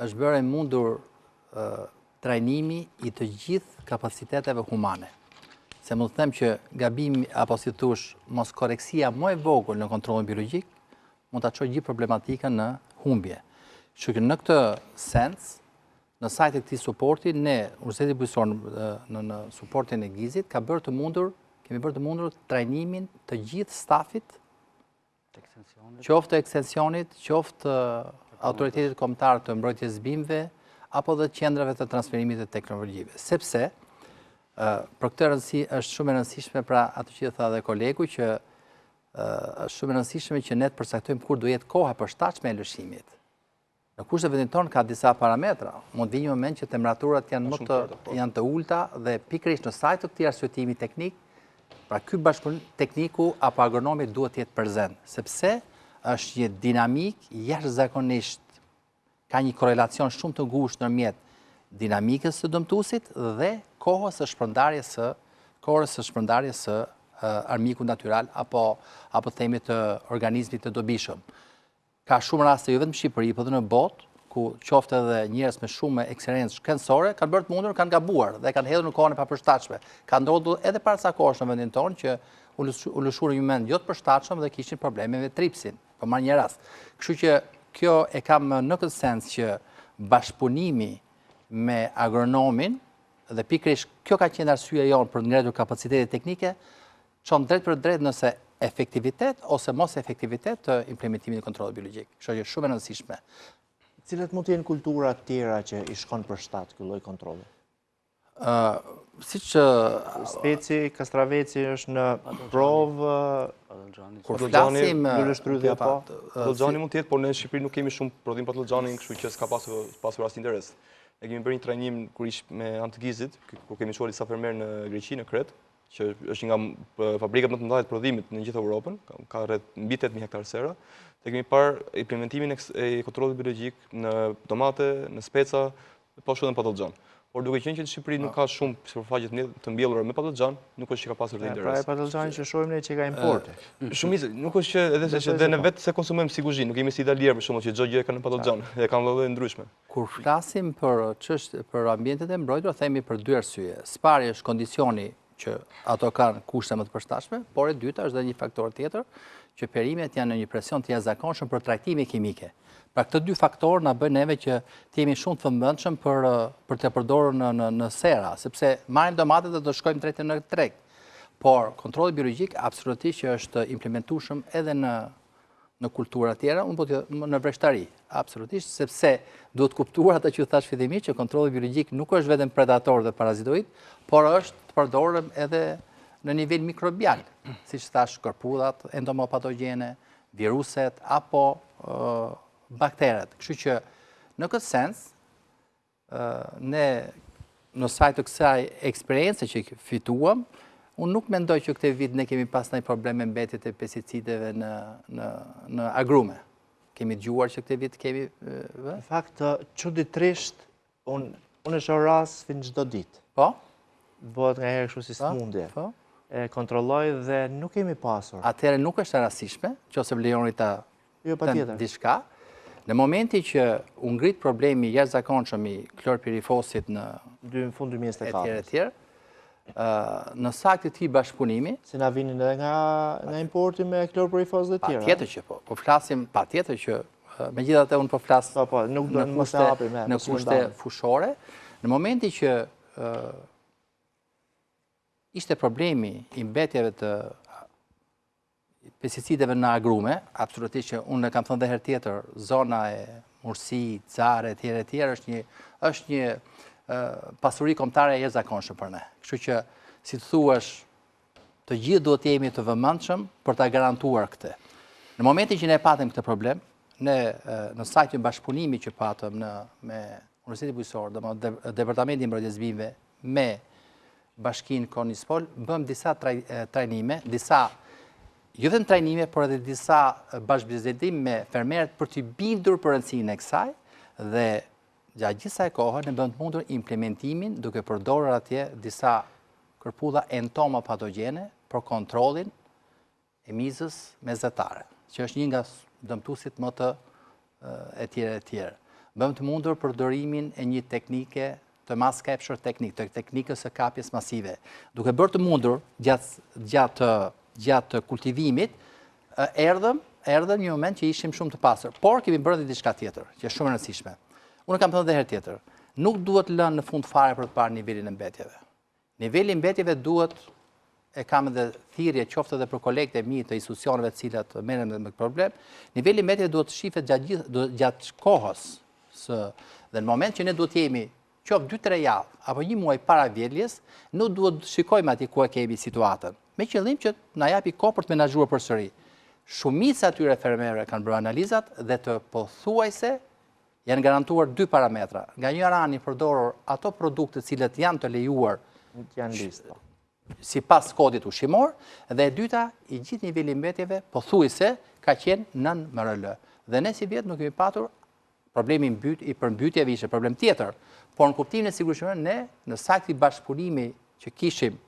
është bërë e mundur trajnimi i të gjithë kapaciteteve humane. Se mund të them që gabimi, apo si thush, moskorrektësia më e vogël në kontrollin biologjik, mund ta çojë gjithë problematikën në humbje. Kështu që në këtë sens, Në sajë të këtij suporti, ne, Universiteti Bujqësor në, në suportin e GIZ-it, ka bërë të mundur, kemi bërë të mundur trajnimin të gjithë stafit, qoftë të ekstensionit, qoftë autoritetit kombëtar të mbrojtjes bimëve, apo dhe qendrave të transferimit të teknologjive. Sepse, për këtë rëndësi, është shumë e rëndësishme, pra atë që tha dhe kolegu, që është shumë e rëndësishme që ne të përcaktojmë kur do jetë koha e përshtatshme e lëshimit. Në kushtet e vendit tonë ka disa parametra. Mund të vijë një moment që temperaturat janë më të po. janë të ulta dhe pikërisht në sajë të këtij arsyetimi teknik, pra ky bashkëpunim tekniku apo agronomi duhet të jetë prezent, sepse është një dinamikë jashtëzakonisht ka një korrelacion shumë të ngushtë ndërmjet dinamikës së dëmtuesit dhe kohës së shpërndarjes së kohës së shpërndarjes së armikut natyral apo apo themi të organizmit të dobishëm. Ka shumë raste jo vetëm në Shqipëri, por edhe në botë, ku qoftë edhe njerëz me shumë eksperiencë shkencore kanë bërë të mundur, kanë gabuar dhe kanë hedhur në kohën e papërshtatshme. Ka ndodhur edhe para ca kohësh në vendin tonë që u lëshuar një moment jo të përshtatshëm dhe kishin probleme me tripsin. Po marr një rast. Kështu që kjo e kam në këtë sens që bashkëpunimi me agronomin dhe pikërisht kjo ka qenë arsyeja jonë për të ngritur kapacitetet teknike, çon drejtpërdrejt nëse efektivitet ose mos efektivitet të implementimit të kontrollit biologjik. Kështu që shumë e rëndësishme. Cilat mund të jenë kultura të tjera që i shkon për shtat ky lloj kontrolli? Ë, siç speci, kastraveci është në provë, kur flasim luleshtrydhja po. Patëllxhani mund të jetë, por ne në Shqipëri nuk kemi shumë prodhim patëllxhani, kështu që s'ka pasur pasur asnjë interes. Ne kemi bërë një trajnim kur ish me anë të GIZ-it, kur kemi çuar disa fermerë në Greqi, në Kretë, që është një nga fabrikat më të mëdha të prodhimit në gjithë Evropën, ka rreth mbi 8000 hektar sera, dhe kemi parë implementimin e kontrollit biologjik në domate, në speca, po ashtu edhe në patëllxhan. Por duke qenë që në Shqipëri nuk ka shumë sipërfaqe të mbjellura me patëllxhan, nuk është që ka pasur interes. Pra e patëllxhani që shohim ne që ka importe. Shumicë, nuk është që edhe se dhe ne vetë s'e konsumojmë si kuzhinë, nuk jemi si Italia për shembull që çdo gjë e kanë në patëllxhan, e kanë lloje ndryshme. Kur flasim për çështje për ambientet e mbrojtura, themi për dy arsye. Së pari është kondicioni që ato kanë kushte më të përshtatshme, por e dyta është dhe një faktor tjetër, që perimet janë në një presion të jashtëzakonshëm për trajtime kimike. Pra këto dy faktorë na bëjnë neve që të jemi shumë të vëmendshëm për për të përdorur në në në sera, sepse marrim domatet dhe do shkojmë drejt në treg. Por kontrolli biologjik absolutisht që është implementueshëm edhe në në kultura tjera, unë po të në vreshtari, absolutisht, sepse duhet kuptuar atë që ju thashë fillimisht, që kontrolli biologjik nuk është vetëm predator dhe parazitoid, por është të përdorëm edhe në nivel mikrobial, siç thashë kërpudhat, entomopatogjene, viruset, apo bakteret. Kështu që në këtë sens, ne në sajë të kësaj eksperience që fituam, unë nuk mendoj që këtë vit ne kemi pas ndonjë problem me mbetjet e pesticideve në, në, në agrume. Kemi dëgjuar që këtë vit kemi... Në fakt, çuditërisht, unë, unë e shoh rastin çdo ditë. Po? Bëhet nganjëherë kështu si po, sëmundje. Po? E kontrolloj dhe nuk kemi pasur. Atëherë nuk është e rastësishme, qoftë se më lejoni ta Jo, patjetër. Diçka. Në momentin që u ngrit problemi i jashtëzakonshëm i klorpirifosit në dy në fund 2024. Etj etj. Ë në sajë të këtij bashkëpunimi, se na vinin edhe nga nga importi me klorpirifos dhe tjera. Patjetër që po. Po flasim patjetër që megjithatë unë po flas po, po, nuk do të mos e hapim në kushte fushore. Në momentin që ishte problemi i mbetjeve të pesticideve në agrume, absolutisht që unë e kam thënë dhe herë tjetër, zona e Mursi, Xarrë, etj, etj, është një, është një pasuri kombëtare e jashtëzakonshme për ne. Kështu që, si të thuash, të gjithë duhet të jemi të vëmendshëm për ta garantuar këtë. Në momentin që ne patëm këtë problem, ne në sajë të bashkëpunimit që patëm në, me Universitetin Bujqësor, domethënë Departamenti i Mbrojtjes Bimëve me Bashkinë Konispol, bëmë disa trajnime, disa, jo vetëm trajnime, por edhe disa bashkëbisedim me fermerët për t'i bindur për rëndësinë e kësaj, dhe gjatë gjithë kësaj kohe ne bëmë të mundur implementimin duke përdorur atje disa kërpudha entomopatogjene për kontrollin e mizës mesdhetare, që është një nga dëmtuesit më të e tjerë e tjerë. Bëmë të mundur përdorimin e një teknike të mass capture teknik, të teknikës së kapjes masive. Duke bërë të mundur gjatë, gjatë, gjatë kultivimit, erdhëm, erdhëm një moment që ishim shumë të pastër, por kemi bërë dhe diçka tjetër, që është shumë e rëndësishme. Unë kam thënë dhe herë tjetër, nuk duhet lënë në fund fare për të parë nivelin e mbetjeve. Niveli i mbetjeve duhet e kam edhe thirrje qoftë edhe për kolegët e mi të institucioneve të cilat merren me këtë problem, niveli i mbetjeve duhet të shifet gjatë gjithë gjatë kohës së dhe në moment që ne duhet të jemi qoftë 2-3 javë apo një muaj para vjeljes, nuk duhet të shikojmë aty ku e kemi situatën, me qëllim që na japi kohë për të menaxhuar përsëri. Shumica e atyre fermerëve kanë bërë analizat dhe të pothuajse Janë garantuar dy parametra. Nga njëra anë i përdorur ato produkte të cilët janë të lejuar janë listë. Po. Sipas kodit ushqimor dhe e dyta i gjithë niveli i mbetjeve pothuajse ka qenë nën MRL. Dhe ne sivjet nuk kemi patur problemi mbyt, i përmbytjeve ishte problem tjetër, por në kuptimin e sigurisë ushqimore ne në sajë të bashkëpunimi që kishim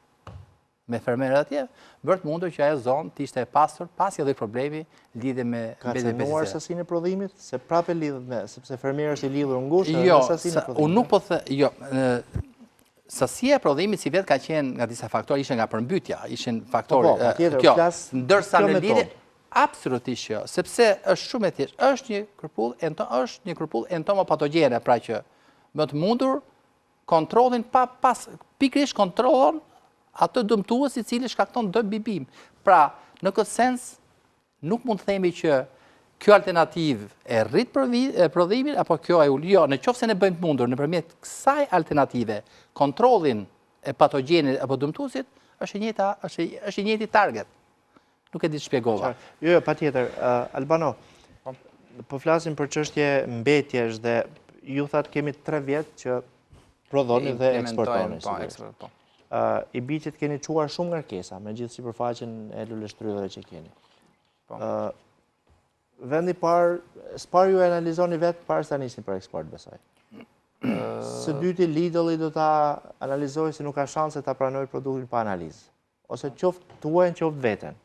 me fermerët atje, bërë të mundur që ajo zonë të ishte e pastër, pa asnjë lloj problemi lidhje me Ka cenuar sasinë e prodhimit, se prapë lidhet me, sepse fermeri është i lidhur ngushtë jo, me sasinë e prodhimit. Jo, unë nuk po the, jo, sasia e prodhimit sivjet ka qenë nga disa faktorë, ishte nga përmbytja, ishin faktorë, po, po, kjo, ndërsa në lidhje, absolutisht jo, sepse është shumë e thjeshtë, është një kërpudhë, është një kërpudhë entomopatogjene, pra që bën të mundur kontrollin pa pas pikërisht kontrollon atë dëmtues i cili shkakton dëm mbi bimë. Pra, në këtë sens nuk mund të themi që kjo alternativë e rrit prodhimin apo kjo e ul. Jo, në qoftë se ne bëjmë të mundur nëpërmjet kësaj alternative kontrollin e patogjenit apo dëmtuesit, është e njëjta, është është i njëjti target. Nuk e di të shpjegova. Jo, jo, patjetër. Albano, po. po flasim për çështje mbetjesh dhe ju thatë kemi 3 vjet që prodhoni dhe eksportoni. Po, eksport, po. I bie që të keni çuar shumë ngarkesa me gjithë sipërfaqen e luleshtrydheve që keni. Po. Vendi parë, së pari ju e analizoni vetë para se ta nisni për eksport, besoj. Së dyti, Lidl-i do ta analizojë se nuk ka shanse ta pranojë produktin pa analizë. ose qoftë tuajën, qoftë veten.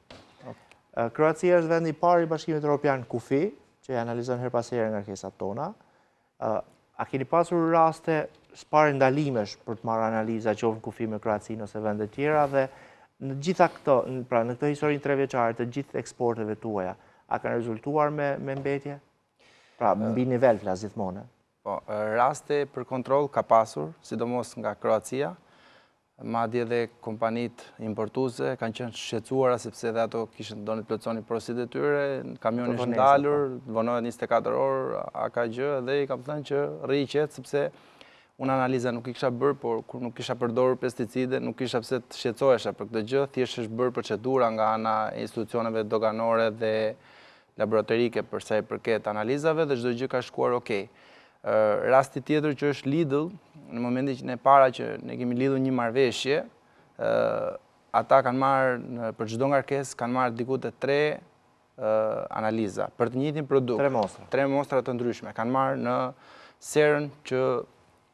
Kroacia është vendi i parë i Bashkimit Evropian kufi, që i analizon herë pas here ngarkesat tona. A keni pasur raste së pari ndalimesh për të marrë analiza qoftë në kufi me Kroacinë ose vende tjera dhe në gjitha këto, pra në këtë historinë trevjeçare të gjithë eksporteve tuaja, a kanë rezultuar me, me mbetje? Pra, mbi nivel flas gjithmonë. Po, raste për kontroll ka pasur, sidomos nga Kroacia, Madje edhe kompanitë importuese kanë qenë të shqetësuara sepse edhe ato kishin donin të plotësonin porositë e tyre, kamioni është ndalur, po. vonohet 24 orë, a ka gjë dhe i kam thënë që rri i qetë sepse unë analiza nuk i kisha bërë, por kur nuk kisha përdorur pesticide, nuk kisha pse të shqetësohesha për këtë gjë, thjesht është bërë procedura nga ana e institucioneve doganore dhe laboratorike për sa i përket analizave dhe çdo gjë ka shkuar okay. Rasti tjetër që është Lidl, në momentin që ne para që ne kemi lidhur një marrëveshje, ata kanë marrë për çdo ngarkesë kanë marrë diku te 3 analiza për të njëjtin produkt. Tre mostra. Tre mostra të ndryshme. Kanë marrë në serën që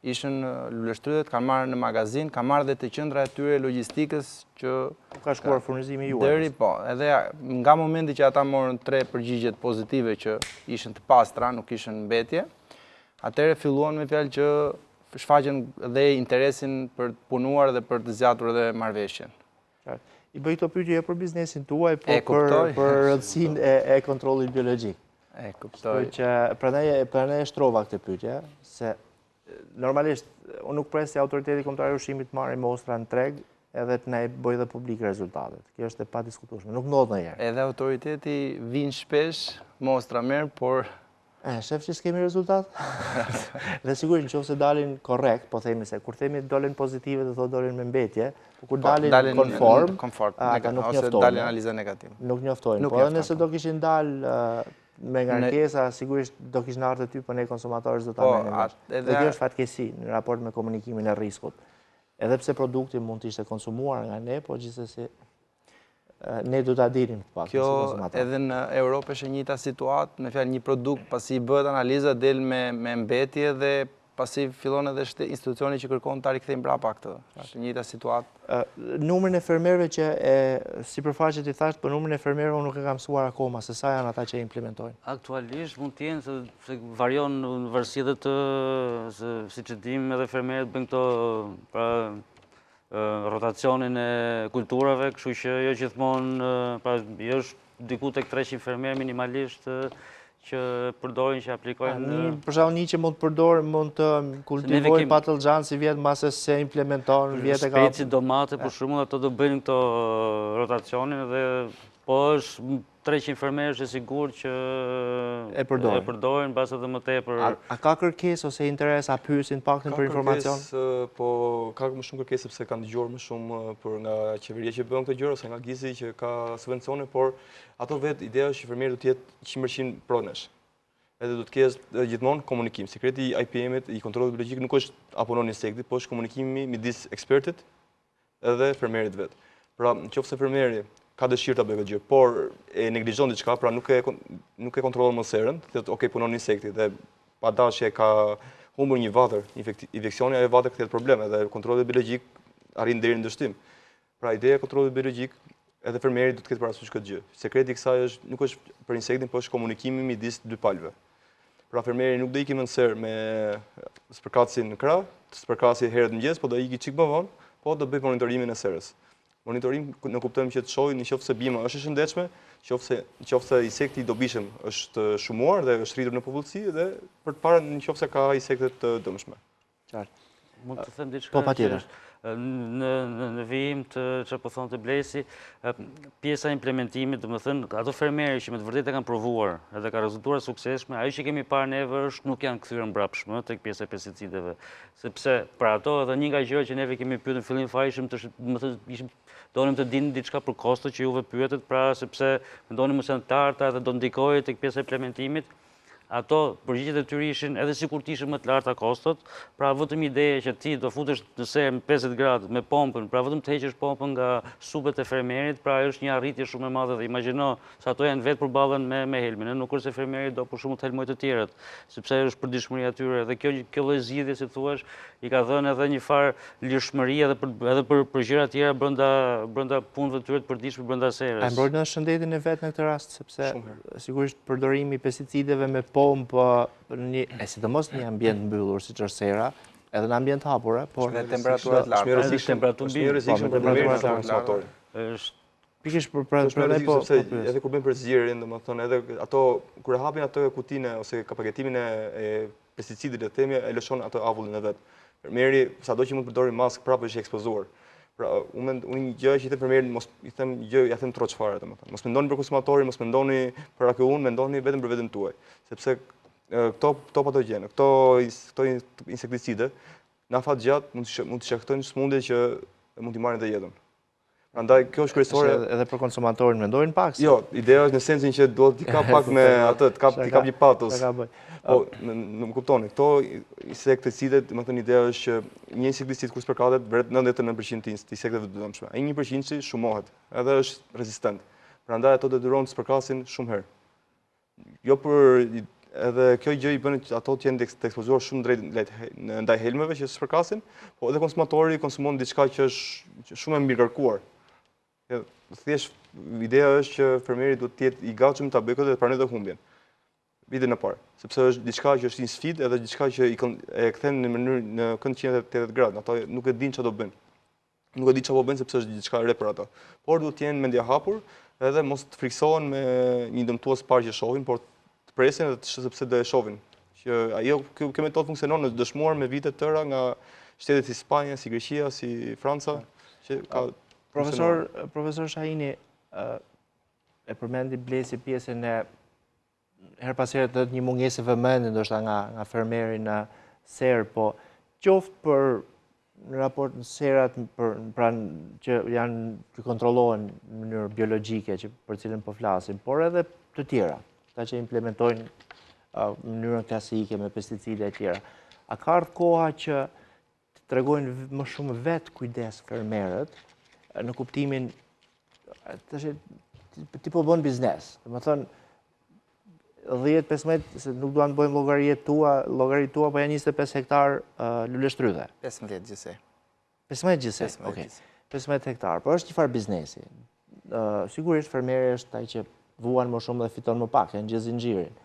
ishin luleshtrydhet, kanë marrë në magazinë, kanë marrë dhe te qendra e tyre logjistikës që... Ku ka shkuar furnizimi juaj? Deri, po, edhe nga momenti që ata morën tre përgjigjet pozitive që ishin të pastra, nuk ishin mbetje, atëherë filluan me fjalë që shfaqën dhe interesin për të punuar dhe për të zgjatur edhe marrëveshjen. I bëj këto pyetje jo për biznesin tuaj, po për, për rëndësinë e, e kontrollit biologjik. E kuptoj. Që prandaj prandaj e shtrova këtë pyetje, se normalisht unë nuk pres se autoriteti kombëtar i ushqimit të marrë mostra në treg edhe të na i bëjë dhe publik rezultatet. Kjo është e padiskutueshme, nuk ndodh ndonjëherë. Edhe autoriteti vijnë shpesh, mostra merr, por E, shef që s'kemi rezultat? Dhe sigurisht në qoftë se dalin korrekt, po themi se kur themi dolën pozitive do thotë dolën me mbetje, po kur po, dalin konform, konform ata nuk njoftojnë. Dalin analiza negative. Nuk njoftojnë. Po edhe nëse po. do kishin dalë me ngarkesa, sigurisht do kishin ardhur ty, po ne konsumatorët s'do ta po, merrnim. Dhe kjo është fatkeqësi në raport me komunikimin e riskut. Edhe pse produkti mund të ishte konsumuar nga ne, po gjithsesi ne do ta dinim të paktën si konsumator. Kjo edhe në Europë është e njëjta situatë, me fjalë një produkt pasi i bëhet analiza del me me mbetje dhe pasi fillon edhe shte, institucioni që kërkon ta rikthejë mbrapa këtë. Është e njëjta situatë. Numrin e fermerëve që e sipërfaqet i thashë, po numrin e fermerëve unë nuk e kam mësuar akoma se sa janë ata që e implementojnë. Aktualisht mund të jenë se, se varion në varësi edhe të se siç e dimë edhe fermerët bëjnë këto pra rotacionin e kulturave, kështu që jo gjithmonë, pra jo është diku tek 300 fermerë minimalisht që përdorin, që aplikojnë... Një, për shembull një që mund të përdorë, mund të kultivojë patëllxhan sivjet, mbase s'e implementon, vjet e ka... Speci, domate, për shembull, ato do bëjnë këto rotacionin dhe po është 300 fermerë është e sigurt që e përdorin, e përdorin mbase edhe më tepër. A, ka kërkesë ose interes, a pyesin të paktën për informacion? Ka kërkesë, po ka më shumë kërkesë sepse kanë dëgjuar më shumë për nga qeveria që bën këtë gjë ose nga GIZ-i që ka subvencione, por ato vetë ideja është që fermeri do të jetë 100% pro nesh. Edhe do të ketë gjithmonë komunikim. Sekreti i IPM-it, i kontrollit biologjik nuk është a punon insekti, po është komunikimi midis ekspertit edhe fermerit vetë. Pra, në qoftë se fermeri ka dëshirë ta bëjë këtë gjë, por e neglizhon diçka, pra nuk e nuk e kontrollon më serën, thotë ok punon insekti dhe pa dashje ka humbur një vatër infeksioni, ajo vatër kthehet problem edhe kontrolli biologjik arrin deri në dështim. Pra ideja e kontrollit biologjik edhe fermeri do të ketë parasysh këtë gjë. Sekreti i kësaj është nuk është për insektin, por është komunikimi midis dy palëve. Pra fermeri nuk do iki më në serë me spërkatësin në krah, të spërkasi herët në mëngjes, po do iki çik më vonë, po do bëjë monitorimin e serës. Monitorim ne kuptojmë që të shohë në qoftë se bima është e shëndetshme, qoftë se qoftë se insekti i dobishëm është shumuar dhe është rritur në popullsi dhe për të parë në qoftë se ka insekte të dëmshme. Qartë. Mund të them diçka po, patjetër. Në në vijim të çfarë po thonte Blesi, pjesa e implementimit, domethënë, ato fermerë që me të vërtetë e kanë provuar edhe ka rezultuar suksesshme, ajo që kemi parë neve është nuk janë kthyer mbrapsht më tek pjesa e pesticideve, sepse për ato edhe një nga gjërat që neve kemi pyetur në fillim fare ishim të, domethënë, ishim donim të dinim diçka për kosto që juve pyetët, pra sepse mendonim mos janë të larta edhe do ndikojë tek pjesa e implementimit, ato përgjigjet e tyre ishin edhe sikur të ishin më të larta kostot, pra vetëm ideja që ti do futesh në serë me 50 gradë me pompën, pra vetëm të heqësh pompën nga supet e fermerit, pra është një arritje shumë e madhe dhe imagjino se ato janë vetë përballen me me helmin, nuk është se fermeri do për shembull të helmojë të tjerët, sepse është përditshmëria e tyre dhe kjo kjo lloj zgjidhje si thua i ka dhënë edhe një farë lirshmëri edhe për edhe për për gjëra të tjera brenda brenda punëve të tyre të përditshme brenda serës. A mbrojnë edhe shëndetin e vet në këtë rast sepse sigurisht përdorimi i pesticideve me pompë në një e sidomos në një ambient mbyllur siç është sera, edhe në ambient hapur, por me temperatura të larta. Është temperaturë mbi, është më temperatura të larta. Është Pikërisht për pra për po, sepse po, edhe kur bëjnë përzierjen, domethënë edhe ato kur e hapin atë kutinë ose paketimin e, e pesticidit le të themi e lëshon atë avullin e vet. Fermeri sado që mund të përdorë maskë prapë është i ekspozuar. Pra, unë mend unë një gjë që i them fermerit, mos i them gjë, ja them troç fare domethënë. Mos mendoni për konsumatorin, mos mendoni për AKU-n, mendoni vetëm për veten tuaj, sepse këto këto patogjene, këto këto insekticide në afat gjatë mund të mund të shkaktojnë sëmundje që mund t'i marrin dhe jetën. Prandaj kjo është kryesore. Edhe për konsumatorin mendojnë pak. Jo, ideja është në sensin që duhet t'i kap pak me atë, të kap t'i kap një patos. Po, nuk më kuptoni, këto insekticide, domethënë ideja është që një insekticid kur spërkatet vret 99% të insekteve të dëmshme. Ai 1% shumohet, edhe është rezistent. Prandaj ato detyrohen të spërkasin shumë herë. Jo për edhe kjo gjë i bën ato të jenë të ekspozuar shumë drejt ndaj helmeve që spërkasin, po edhe konsumatori konsumon diçka që është shumë e mbingarkuar. Thjesht ideja është që fermeri duhet të jetë i gatshëm ta bëjë këtë dhe të pranojë dhe humbjen vitin e parë, sepse është diçka që është një sfidë edhe diçka që i e kthen në mënyrë në kënd 180 gradë, ato nuk e dinë çfarë do bëjnë. Nuk e di çfarë po bëjnë sepse është diçka e re për ata. Por duhet të jenë mendjehapur edhe mos të frikësohen me një dëmtues të parë që shohin, por të presin edhe të sepse do e shohin. Që ajo kjo, kjo metodë funksionon, është dëshmuar me vite të tëra nga shtetet si Spanja, si Greqia, si Franca, që ka Profesor profesor Shahini e përmendi Blesi pjesën e herë pas here të një mungesë vëmendje ndoshta nga nga fermeri në serë, po qoftë për në raport në serat për pra që janë që kontrollohen në mënyrë biologjike që për cilën po flasim, por edhe të tjera, ata që implementojnë uh, mënyrën klasike me pesticide e tjera. A ka ardhur koha që të tregojnë më shumë vetë kujdes fermerët në kuptimin tash ti po bën biznes. Domethënë 10 15 se nuk duan të bëjmë llogaritë tua, llogaritë tua po janë 25 hektar uh, luleshtrydhe. 15 gjithsej. 15 gjithsej. Okej. 15 hektar, po është një farë biznesi. Uh, sigurisht fermeri është ai që vuan më shumë dhe fiton më pak, e ngjet zinxhirin.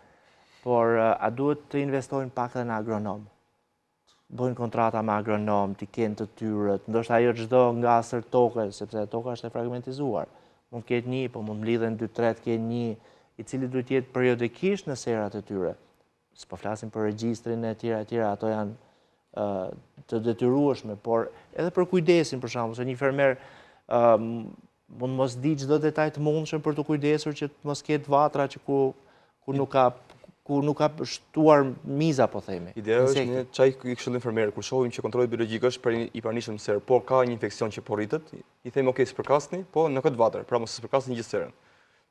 Por uh, a duhet të investojnë pak edhe në agronom? bëjnë kontrata me agronom, t'i kenë të tyrët, ndoshta jo çdo ngasër toke, sepse toka është e fragmentizuar. Mund të ketë një, po mund të mblidhen 2-3 të kenë një, i cili duhet të jetë periodikisht në serat e tyre. S'po flasim për regjistrin e tjera e tjera, ato janë të detyrueshme, por edhe për kujdesin, për shembull, se një fermer mund mos di çdo detaj të mundshëm për t'u kujdesur që të mos ketë vatra që ku ku nuk ka ku nuk ka shtuar miza, po themi. Ideja është ne ça i këshillojmë fermerët, kur shohim që kontrolli biologjik është për i pranishëm në serë, por ka një infeksion që po rritet, i themi ok, spërkasni, po në këtë vatër, pra mos spërkasni gjithë serën.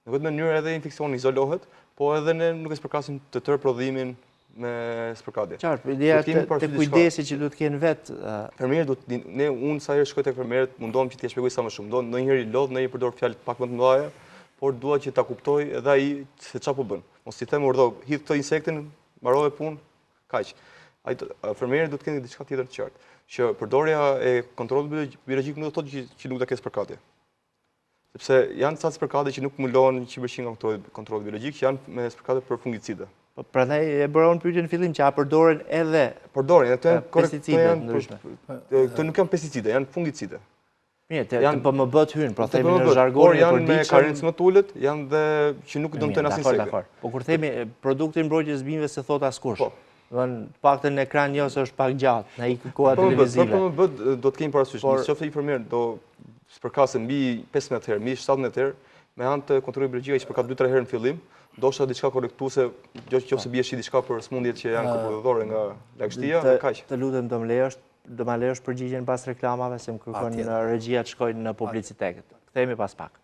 Në këtë mënyrë edhe infeksioni izolohet, po edhe ne nuk e spërkasim të tërë prodhimin me spërkatje. Qartë, ideja te kujdesi që duhet të kenë vetë. Fermerët duhet të ne unë sa herë shkoj tek fermerët mundohem që t'ia shpjegoj sa më shumë. Do ndonjëherë i lodh, ndonjëherë përdor fjalë pak më të mëdha, por dua që ta kuptoj edhe ai se çfarë po bën. Mos i them urdhëro, hidh këtë insektin, mbarove punë, kaq. Ai fermeri duhet të kenë diçka tjetër të qartë, që përdorja e kontrollit biologjik nuk do të thotë që nuk do të ketë spërkatje. Sepse janë ca spërkatje që nuk mbulohen 100% nga këto kontrolli biologjik, që janë me spërkatje për fungicide. Po, prandaj e bëra unë pyetjen në fillim që a përdoren edhe përdoren, edhe janë pesticide të ndryshme. Këto nuk janë pesticide, janë fungicide. Mirë, te janë PMB-të hyjnë, pra themi në zhargonin e përditshëm. Por janë me karencë më të ulët, janë dhe që nuk dëmtojnë asnjë insekt. Po kur themi produktin mbrojtjes bimëve s'e thotë askush. Po. Domethënë, të paktën në ekran jo se është pak gjatë, na ikën koha po, televizive. Po, po, po, do të kemi parasysh, në qoftë një fermer do spërkasë mbi 15 herë, mbi 17 herë, me anë të kontrollit biologjik ai spërkat 2-3 herë në fillim, ndoshta diçka korrektuese, jo që se bie shi diçka për sëmundjet që janë kërpudhore nga lagështia, dhe kaq. Të lutem do më lejosh, do ma lejosh përgjigjen pas reklamave, se më kërkon regjia të shkoj në publicitet. Kthehemi pas pak.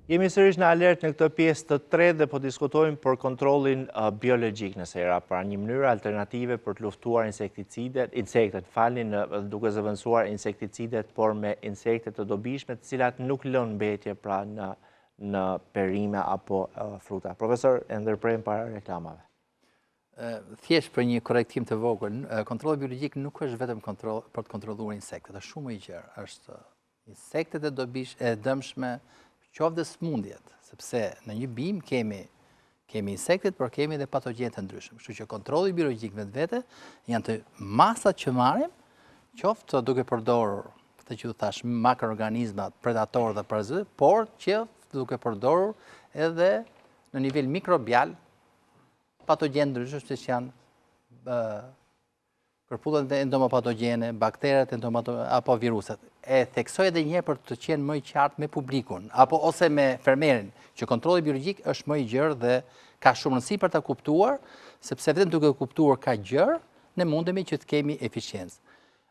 Jemi sërish në alert në këtë pjesë të tretë dhe po diskutojmë për kontrollin biologjik në sera, pra një mënyrë alternative për të luftuar insekticidet, insektet, falni, duke zëvendësuar insekticidet, por me insekte të dobishme, të cilat nuk lënë mbetje pra në, në perime apo fruta. Profesor, e ndërpremë para reklamave. Thjesht për një korrektim të vogël, kontrolli biologjik nuk është vetëm kontroll për të kontrolluar insektet, është shumë më i gjerë, është insektet e dobish, e dëmshme, qoftë dhe sëmundjet, sepse në një bimë kemi kemi insektet, por kemi dhe patogjenë të ndryshëm. Kështu që kontrolli biologjik vetvete janë të masat që marrim, qoftë duke përdorur këtë që ju thashë makroorganizmat, predatorë dhe parazitë, por qoftë duke përdorur edhe në nivel mikrobial patogjenë të ndryshëm siç janë kërpudhat entomopatogjene, bakteret entomopatogjene, apo viruset. E theksoj edhe njëherë për të qenë më i qartë me publikun, apo ose me fermerin, që kontrolli biologjik është më i gjerë dhe ka shumë rëndësi për ta kuptuar, sepse vetëm duke kuptuar kaq gjerë, ne mundemi që të kemi eficiencë.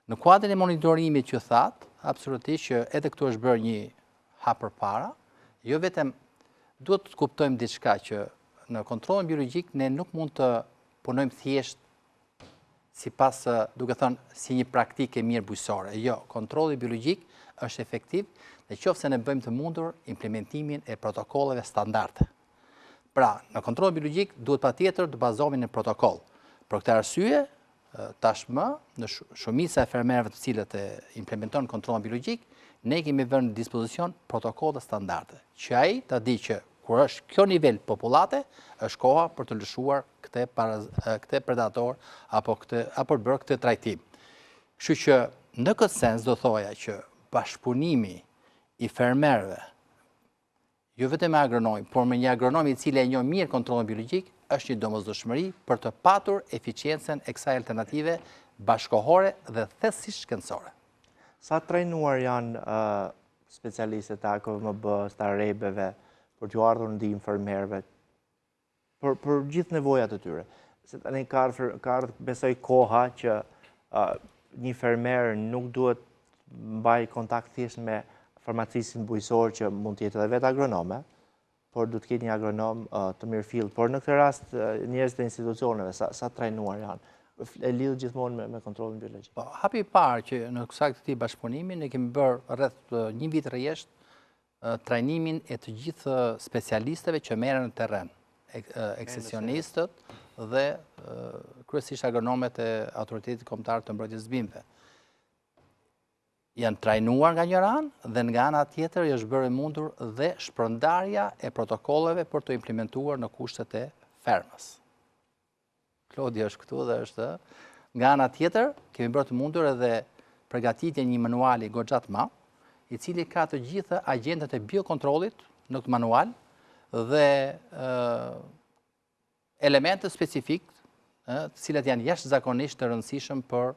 Në kuadrin e monitorimit që thatë, absolutisht që edhe këtu është bërë një hap përpara, jo vetëm duhet të kuptojmë diçka që në kontrollin biologjik ne nuk mund të punojmë thjesht sipas, duke thënë, si një praktikë e mirë bujqësore. Jo, kontrolli biologjik është efektiv në qoftë se ne bëjmë të mundur implementimin e protokolleve standarde. Pra, në kontrollin biologjik duhet patjetër të bazohemi në protokoll. Për këtë arsye, Tashmë, në shumica e fermerëve të cilët e implementojnë kontrollin biologjik, ne kemi vënë në dispozicion protokolle standarde, që ai ta di që kur është kjo nivel popullate, është koha për të lëshuar këtë, këtë predator apo këtë apo për bërë këtë trajtim. Kështu që në këtë sens do thoja që bashkëpunimi i fermerëve jo vetëm me agronomin, por me një agronom i cili e njoh mirë kontrollin biologjik, është një domosdoshmëri për të patur eficiencën e kësaj alternative bashkëkohore dhe thellësisht shkencore. Sa trajnuar janë specialistët e AKVMB-së, të AREB-eve, për t'ju ardhur në ndihmë fermerëve, për, për gjithë nevojat e tyre. Se tani ka ardhur, ka ardhur besoj koha që një fermer nuk duhet mbajë kontakt thjesht me farmacistin bujqësor që mund të jetë edhe vetë agronom, por duhet të ketë një agronom të mirëfilltë. Por në këtë rast njerëzit e institucioneve sa sa trajnuar janë e lidh gjithmonë me, me kontrollin biologjik. Po, hapi i parë që në kuadër të këtij bashkëpunimi ne kemi bërë rreth një vit rresht trajnimin e të gjithë specialistëve që merren në terren, ekstensionistët dhe kryesisht agronomet e Autoritetit Kombëtar të Mbrojtjes së Bimëve. Janë trajnuar nga njëra anë dhe nga ana tjetër i është bërë e mundur dhe shpërndarja e protokolleve për të implementuar në kushtet e fermës. Klodi është këtu dhe është nga ana tjetër, kemi bërë të mundur edhe përgatitjen e një manuali goxha të madh, i cili ka të gjithë agjentët e biokontrollit në këtë manual dhe elementë specifikë, të cilat janë jashtëzakonisht të rëndësishëm për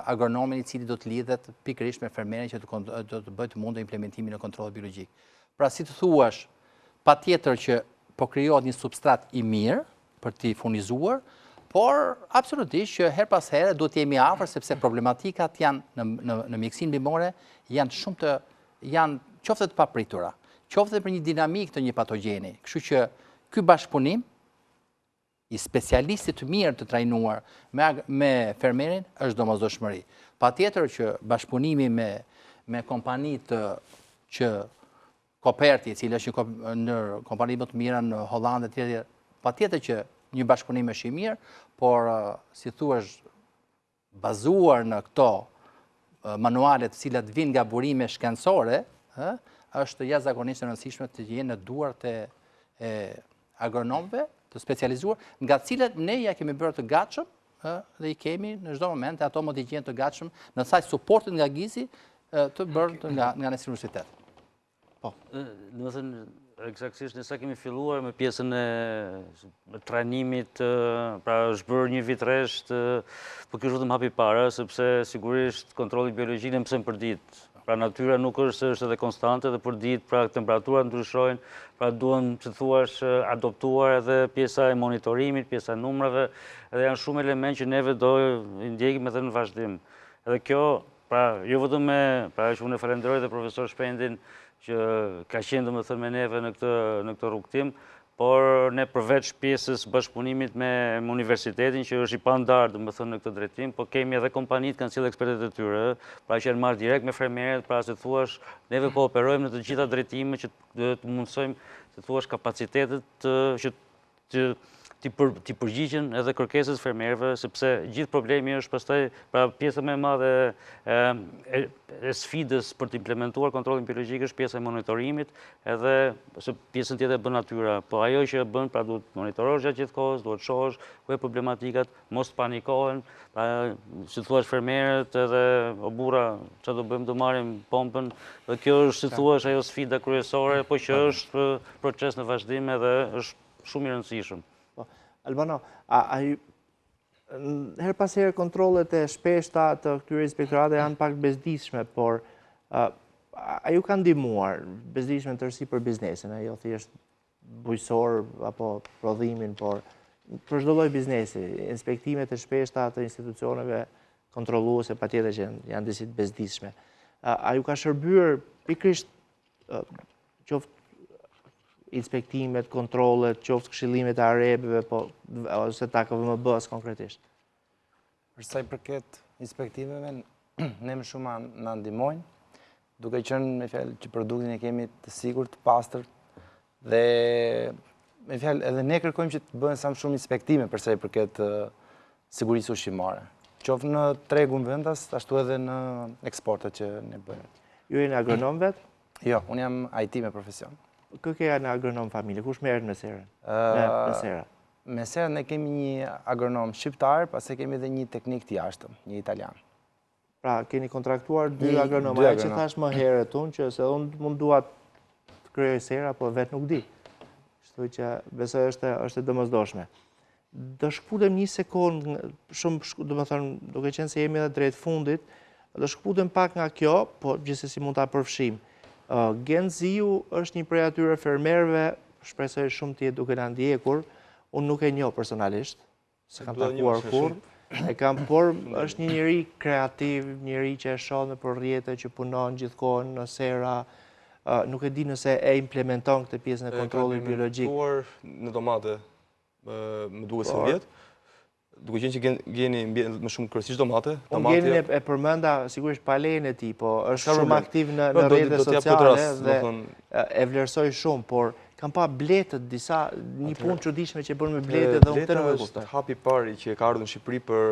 agronomin i cili do të lidhet pikërisht me fermerin që do të bëjë të mundur implementimin e kontrollit biologjik. Pra si të thuash, patjetër që po krijohet një substrat i mirë, për t'i furnizuar, Por, absolutisht që herë pas here duhet të jemi afër, sepse problematikat janë në, në, në mjekësinë bimore, janë shumë të, janë qoftë të papritura, qoftë për një dinamikë të një patogjeni. Kështu që ky bashkëpunim i specialistit të mirë të trajnuar me, me fermerin është domosdoshmëri. Patjetër që bashkëpunimi me, me kompanitë që Koperti, i cili është një ndër kompanitë më të mira në Hollandë e tjerë, patjetër që një bashkëpunim është i mirë, por si thua bazuar në këto manuale të cilat vijnë nga burime shkencore, ë, është jashtëzakonisht e rëndësishme të jenë në duart e, e agronomëve të specializuar, nga të cilët ne ja kemi bërë të gatshëm, ë, dhe i kemi në çdo moment ato mund t'i gjejnë të gatshëm në sajë suportit nga GIZ-i të bërë nga nga ne si universitet. Po. Domethënë, ekzaktësisht, ne sa kemi filluar me pjesën e trajnimit, pra është bërë një vit rresht, po kjo është vetëm hapi i parë, sepse sigurisht kontrolli biologjik ne mësojmë përditë. Pra natyra nuk është se është edhe konstante dhe përditë, pra temperaturat ndryshojnë, pra duhen, si thuash, adoptuar edhe pjesa e monitorimit, pjesa e numrave, edhe janë shumë elementë që neve do i ndjekim edhe në vazhdim. Edhe kjo Pra, jo vetëm me, pra që unë e falenderoj dhe profesor Shpendin që ka qenë domethënë me neve në këtë, në këtë rrugëtim, por ne përveç pjesës bashkëpunimit me, me universitetin që është i pandarë domethënë në këtë drejtim, po kemi edhe kompanitë kanë sjellë ekspertët e tyre, pra që janë marrë direkt me fermerët, pra si thuash, neve po operojmë në të gjitha drejtimet që të mundësojmë, si thuash, kapacitetet që të t'i për, t'i përgjigjen edhe kërkesës fermerëve, sepse gjithë problemi është pastaj, pra pjesa më e madhe e, e, e sfidës për të implementuar kontrollin biologjik është pjesa e monitorimit, edhe se pjesën tjetër e bën natyra, po ajo që e bën, pra duhet monitorosh gjatë gjithë kohës, duhet shohësh ku e problematikat, mos të panikohen, pra si thuash fermerët edhe o burra, ça do bëjmë do marrim pompën, dhe kjo është si thuash ajo sfida kryesore, po që është proces në vazhdim edhe është shumë i rëndësishëm. Po, Albano, a, a, herë pas here kontrollet e shpeshta të këtyre inspektorateve janë pak bezdisshme, por a, a ju ka ndihmuar bezdisshme në tërësi për biznesin, a jo thjesht bujqësor apo prodhimin, por për çdo lloj biznesi, inspektimet e shpeshta të institucioneve kontrolluese patjetër që janë disi të bezdisshme. A, a ju ka shërbyer pikërisht qoftë inspektimet, kontrollet, qoftë këshillimet e AREB-eve, po, ose të AKVMB-së konkretisht. Për sa i përket inspektimeve, ne më shumë na ndihmojnë, duke qenë me fjalë që produktin e kemi të sigurt, të pastër, dhe me fjalë edhe ne kërkojmë që të bëhen sa më shumë inspektime për sa i përket sigurisë ushqimore. Qoftë në tregun vendas, ashtu edhe në eksportet që ne bëjmë. Ju jeni agronom vetë? Jo, unë jam IT me profesion. Kë ke në agronom familje? Kush merret me serën? Me sera? Me serën ne kemi një agronom shqiptar, pastaj kemi edhe një teknik të jashtëm, një italian. Pra, keni kontraktuar dy agronomë, ajo që thashë më herët unë, që se unë mund dua të krijoj sera, po vetë nuk di. Kështu që besoj është, është e domosdoshme. Do shkëputem një sekondë, shumë, domethënë, duke qenë se jemi edhe drejt fundit, do shkëputem pak nga kjo, po gjithsesi mund ta përfshijmë. Genziu është një prej atyre fermerëve, shpresoj shumë të jetë duke na ndjekur, unë nuk e njoh personalisht, S'e kam takuar kurrë. E kam, por është një njeri kreativ, njeri që e shoh nëpër rrjete, që punon gjithkohën në sera, nuk e di nëse e implementon këtë pjesën e kontrollit biologjik. E ka implementuar në domate, më duket sivjet, duke qenë që Geni mbjell më shumë kryesisht domate. Unë Genin e përmenda, sigurisht pa lejen e tij, po është shumë aktiv në rrjete sociale dhe e vlerësoj shumë, por Kam pa bletët disa, një punë të çuditshme që bën me bletët dhe unë këtë nuk e kuptoj. Bleta është hapi i parë që ka ardhur në Shqipëri për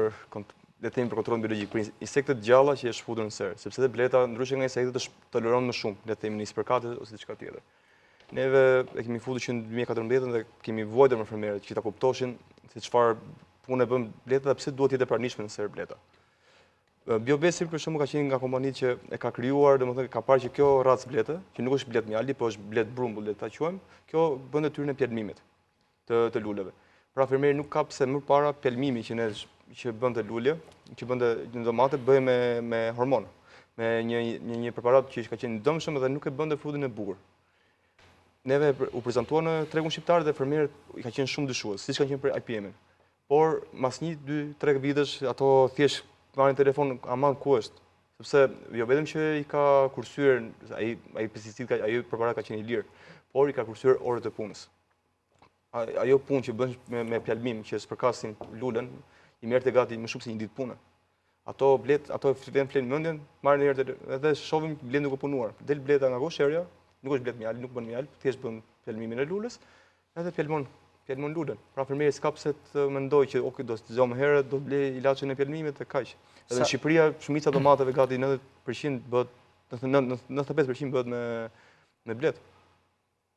le të themi për kontrollin biologjik, për insektet e gjalla që është futur në serë, sepse dhe bleta ndryshe nga insektet është toleron më shumë, le të themi një spërkatje ose diçka tjetër. Neve e kemi futur që në 2014 dhe kemi vuajtur me fermerët që ta kuptoshin se çfarë pune bën bleta dhe pse duhet të jetë e pranishme në serë bleta. Biobesi për shembull ka qenë nga kompanitë që e ka krijuar, domethënë ka parë që kjo racë blete, që nuk është bletë mjalti, po është bletë brumbull, le ta quajmë, kjo bën detyrën e pjelmimit të të luleve. Pra fermeri nuk ka pse më para pjelmimi që ne që bënte lulje, që bënte në domate bëhej me me hormon, me një një një preparat që ka qenë i dëmshëm dhe nuk e bënte frutin e bukur. Neve u prezantua në tregun shqiptar dhe fermerët i ka qenë shumë dyshues, siç kanë qenë për IPM-in. Por, mas një, dy, tre vitesh, ato thjesht marrin telefon, aman ku është? Sepse, jo vetëm që i ka kursyer, ai, ai pesticid, ai preparat ka qenë i lirë, por i ka kursyer orët e punës. Ajo punë që bën me, me pjalmim, që spërkasin lulen, i merrte gati më shumë se një ditë pune. Ato blet, ato flen flen mendjen, marrin një herë edhe shohim bletë duke punuar. Del bleta nga kosherja, nuk është bletë mjalë, nuk bën mjalë, thjesht bën pjalmimin e lules, edhe pjalmon, pjalmon lulen. Pra fermeri s'ka pse të mendojë që ok, do të zgjohem më herët, do të blej ilaçin e pjalmimit dhe kaq. Edhe në Shqipëria shumica e domateve gati 90% bëhet 95% bëhet me me bletë.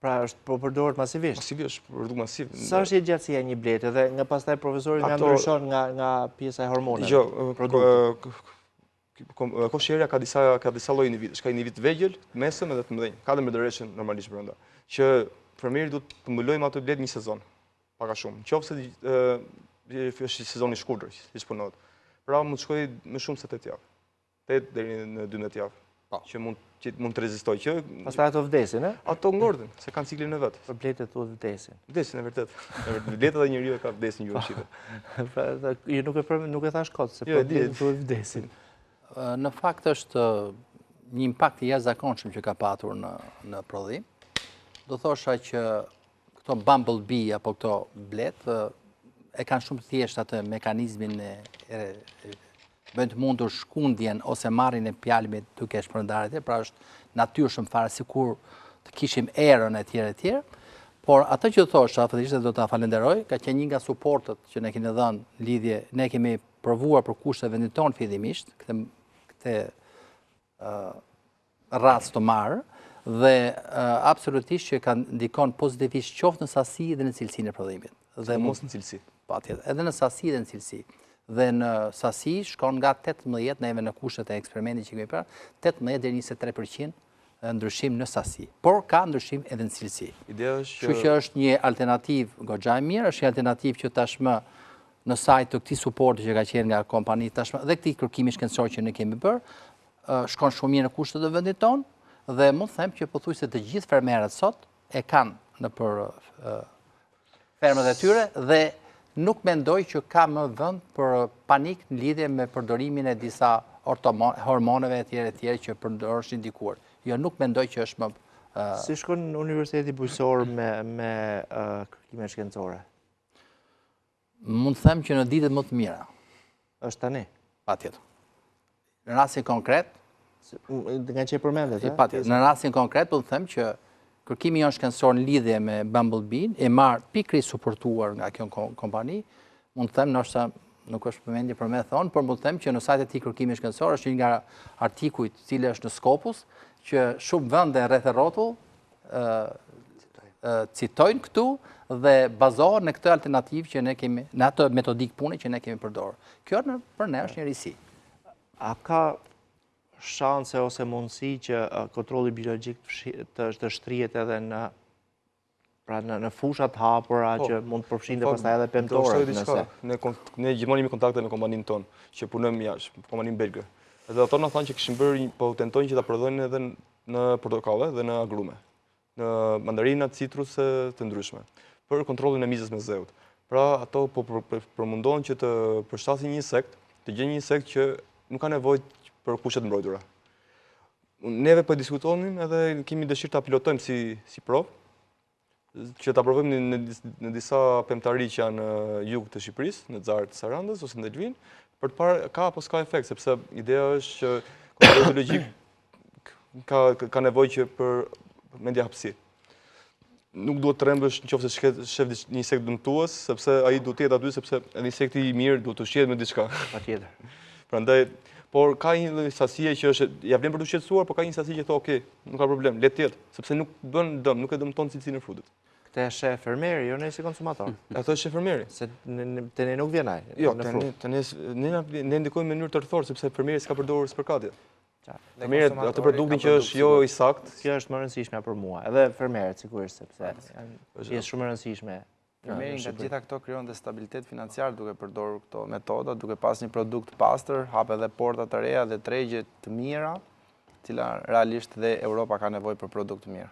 Pra është po përdoret masivisht. Masivisht, përdoret masiv. Sa është jetëgjatësia e një blete dhe nga pastaj profesori nga ndryshon nga nga pjesa e hormoneve. Jo, kosherja ka disa ka disa lloj individësh, ka individë të vegjël, të mesëm edhe të mëdhenj. Ka dhe mbretëreshën normalisht brenda. Që fermeri duhet të mbulojë me ato bletë një sezon. Pak a shumë. Në qoftë se është sezon i shkurtër, siç punohet. Pra mund të shkojë më shumë se 8 javë. 8 deri në 12 javë. Po. Që mund që mund të rezistojë që Pastaj ato vdesin, ë? Ato ngordhin, se kanë ciklin e vet. Për bletët thuhet vdesin. Vdesin e vërtet. E vërtet, bletët dhe njeriu e ka vdesin gjuhën shqipe. Pra, jo nuk e për, nuk e thash kot, se jo, për bletët thuhet vdesin. Në fakt është një impakt i jashtëzakonshëm që ka patur në në prodhim. Do thosha që këto bumblebee apo këto bletë e kanë shumë thjesht atë mekanizmin e, e, e bëjnë të mundur shkundjen ose marrjen e pjalmit duke e shpërndarë atje, pra është natyrshëm fare sikur të kishim erën e tjerë e tjerë. Por atë që thosha, faktikisht do ta falenderoj, ka qenë një nga suportet që ne kemi dhënë lidhje, ne kemi provuar për kushtet e vendit tonë fillimisht, këtë këtë racë të marrë dhe absolutisht që ka ndikon pozitivisht qoftë në sasi dhe në cilësinë e prodhimit. Dhe mos në cilësi. Patjetër, edhe në sasi dhe në cilësi. Dhe në sasi shkon nga 18, neve në kushtet e eksperimentit që kemi parë, 18 deri 23% ndryshim në sasi. Por ka ndryshim edhe në cilësi. Ideja është që... Kështu që është një alternativë goxha e mirë, është një alternativë që tashmë në sajë të këtij suporti që ka qenë nga kompani tashmë dhe këtij kërkimi shkencor që ne kemi bërë, shkon shumë mirë në kushtet e vendit tonë dhe mund të them që pothuajse të gjithë fermerët sot e kanë nëpër fermat e tyre dhe nuk mendoj që ka më vend për panik në lidhje me përdorimin e disa hormoneve e tjere e tjere që përdoreshin dikur. Jo, nuk mendoj që është më... Si shkon Universiteti Bujqësor me, me kërkime shkencore? Mund të them që në ditët më të mira. Është tani? Patjetër. Në rastin konkret... Nga që e përmendet, e? Patjetër. Në rastin konkret, po të them që kërkimi jonë shkencor në lidhje me Bumblebee, e marrë pikërisht suportuar nga kjo kompani, mund të them, ndoshta nuk është momenti për me thonë, por mund të them që në sajë të atij kërkimi shkencor është një nga artikujt i cili është në Scopus, që shumë vende rreth e rrotull citojnë këtu dhe bazohen në këtë alternativë që ne kemi, në atë metodikë pune që ne kemi përdorur. Kjo në, për ne është një risi. A ka shanse ose mundësi që kontrolli biologjik të, të shtrihet edhe në pra në, në fusha të hapura po, që mund të përfshijnë dhe pastaj edhe pemëtoret nëse. Ne, ne gjithmonë jemi kontakte me kompaninë tonë që punojmë jashtë, kompaninë belge. Edhe ato na thanë që kishin bërë, po tentojnë që ta prodhojnë edhe në portokalle dhe në agrume, në mandarina, citruse të ndryshme, për kontrollin e mizës së mesdheut. Pra, ato po përmundohen që të përshtasin një insekt, të gjejnë një insekt që nuk ka nevojë për kushte të mbrojtura. Neve po diskutonim edhe kemi dëshirë ta pilotojmë si, si provë, që ta provojmë në, në, në disa pemtari që janë në jug të Shqipërisë, në Xarrë të Sarandës ose në Delvinë, për të parë ka apo s'ka efekt, sepse ideja është që kontrolli biologjik ka ka nevojë që për mendjehapësi. Nuk duhet të trembesh në qoftë se shef një insekt dëmtues, sepse ai duhet të jetë aty sepse edhe insekti i mirë duhet të ushqehet me diçka. Patjetër. Prandaj, por ka një lloj sasie që është ja vlen për të shqetësuar, por ka një sasi që thotë, "Ok, nuk ka problem, le të jetë", sepse nuk bën dëm, nuk e dëmton cilësinë e frutit. Këtë e sheh fermeri, jo ne si konsumator. Ato e sheh fermeri. Se te ne nuk vjen ai. Jo, te ne, te ne ne ne ndikojmë në mënyrë tërthorë sepse fermeri s'ka përdorur spërkatje. Fermeri atë produktin që është jo i saktë. Kjo është më e rëndësishmja për mua, edhe fermerët sigurisht sepse janë pjesë shumë e rëndësishme Fermeri nga të gjitha këto krijon dhe stabilitet financiar duke përdorur këto metoda, duke pas një produkt të pastër, hap edhe porta të reja dhe tregje të mira, cila realisht dhe Europa ka nevojë për produkt të mirë.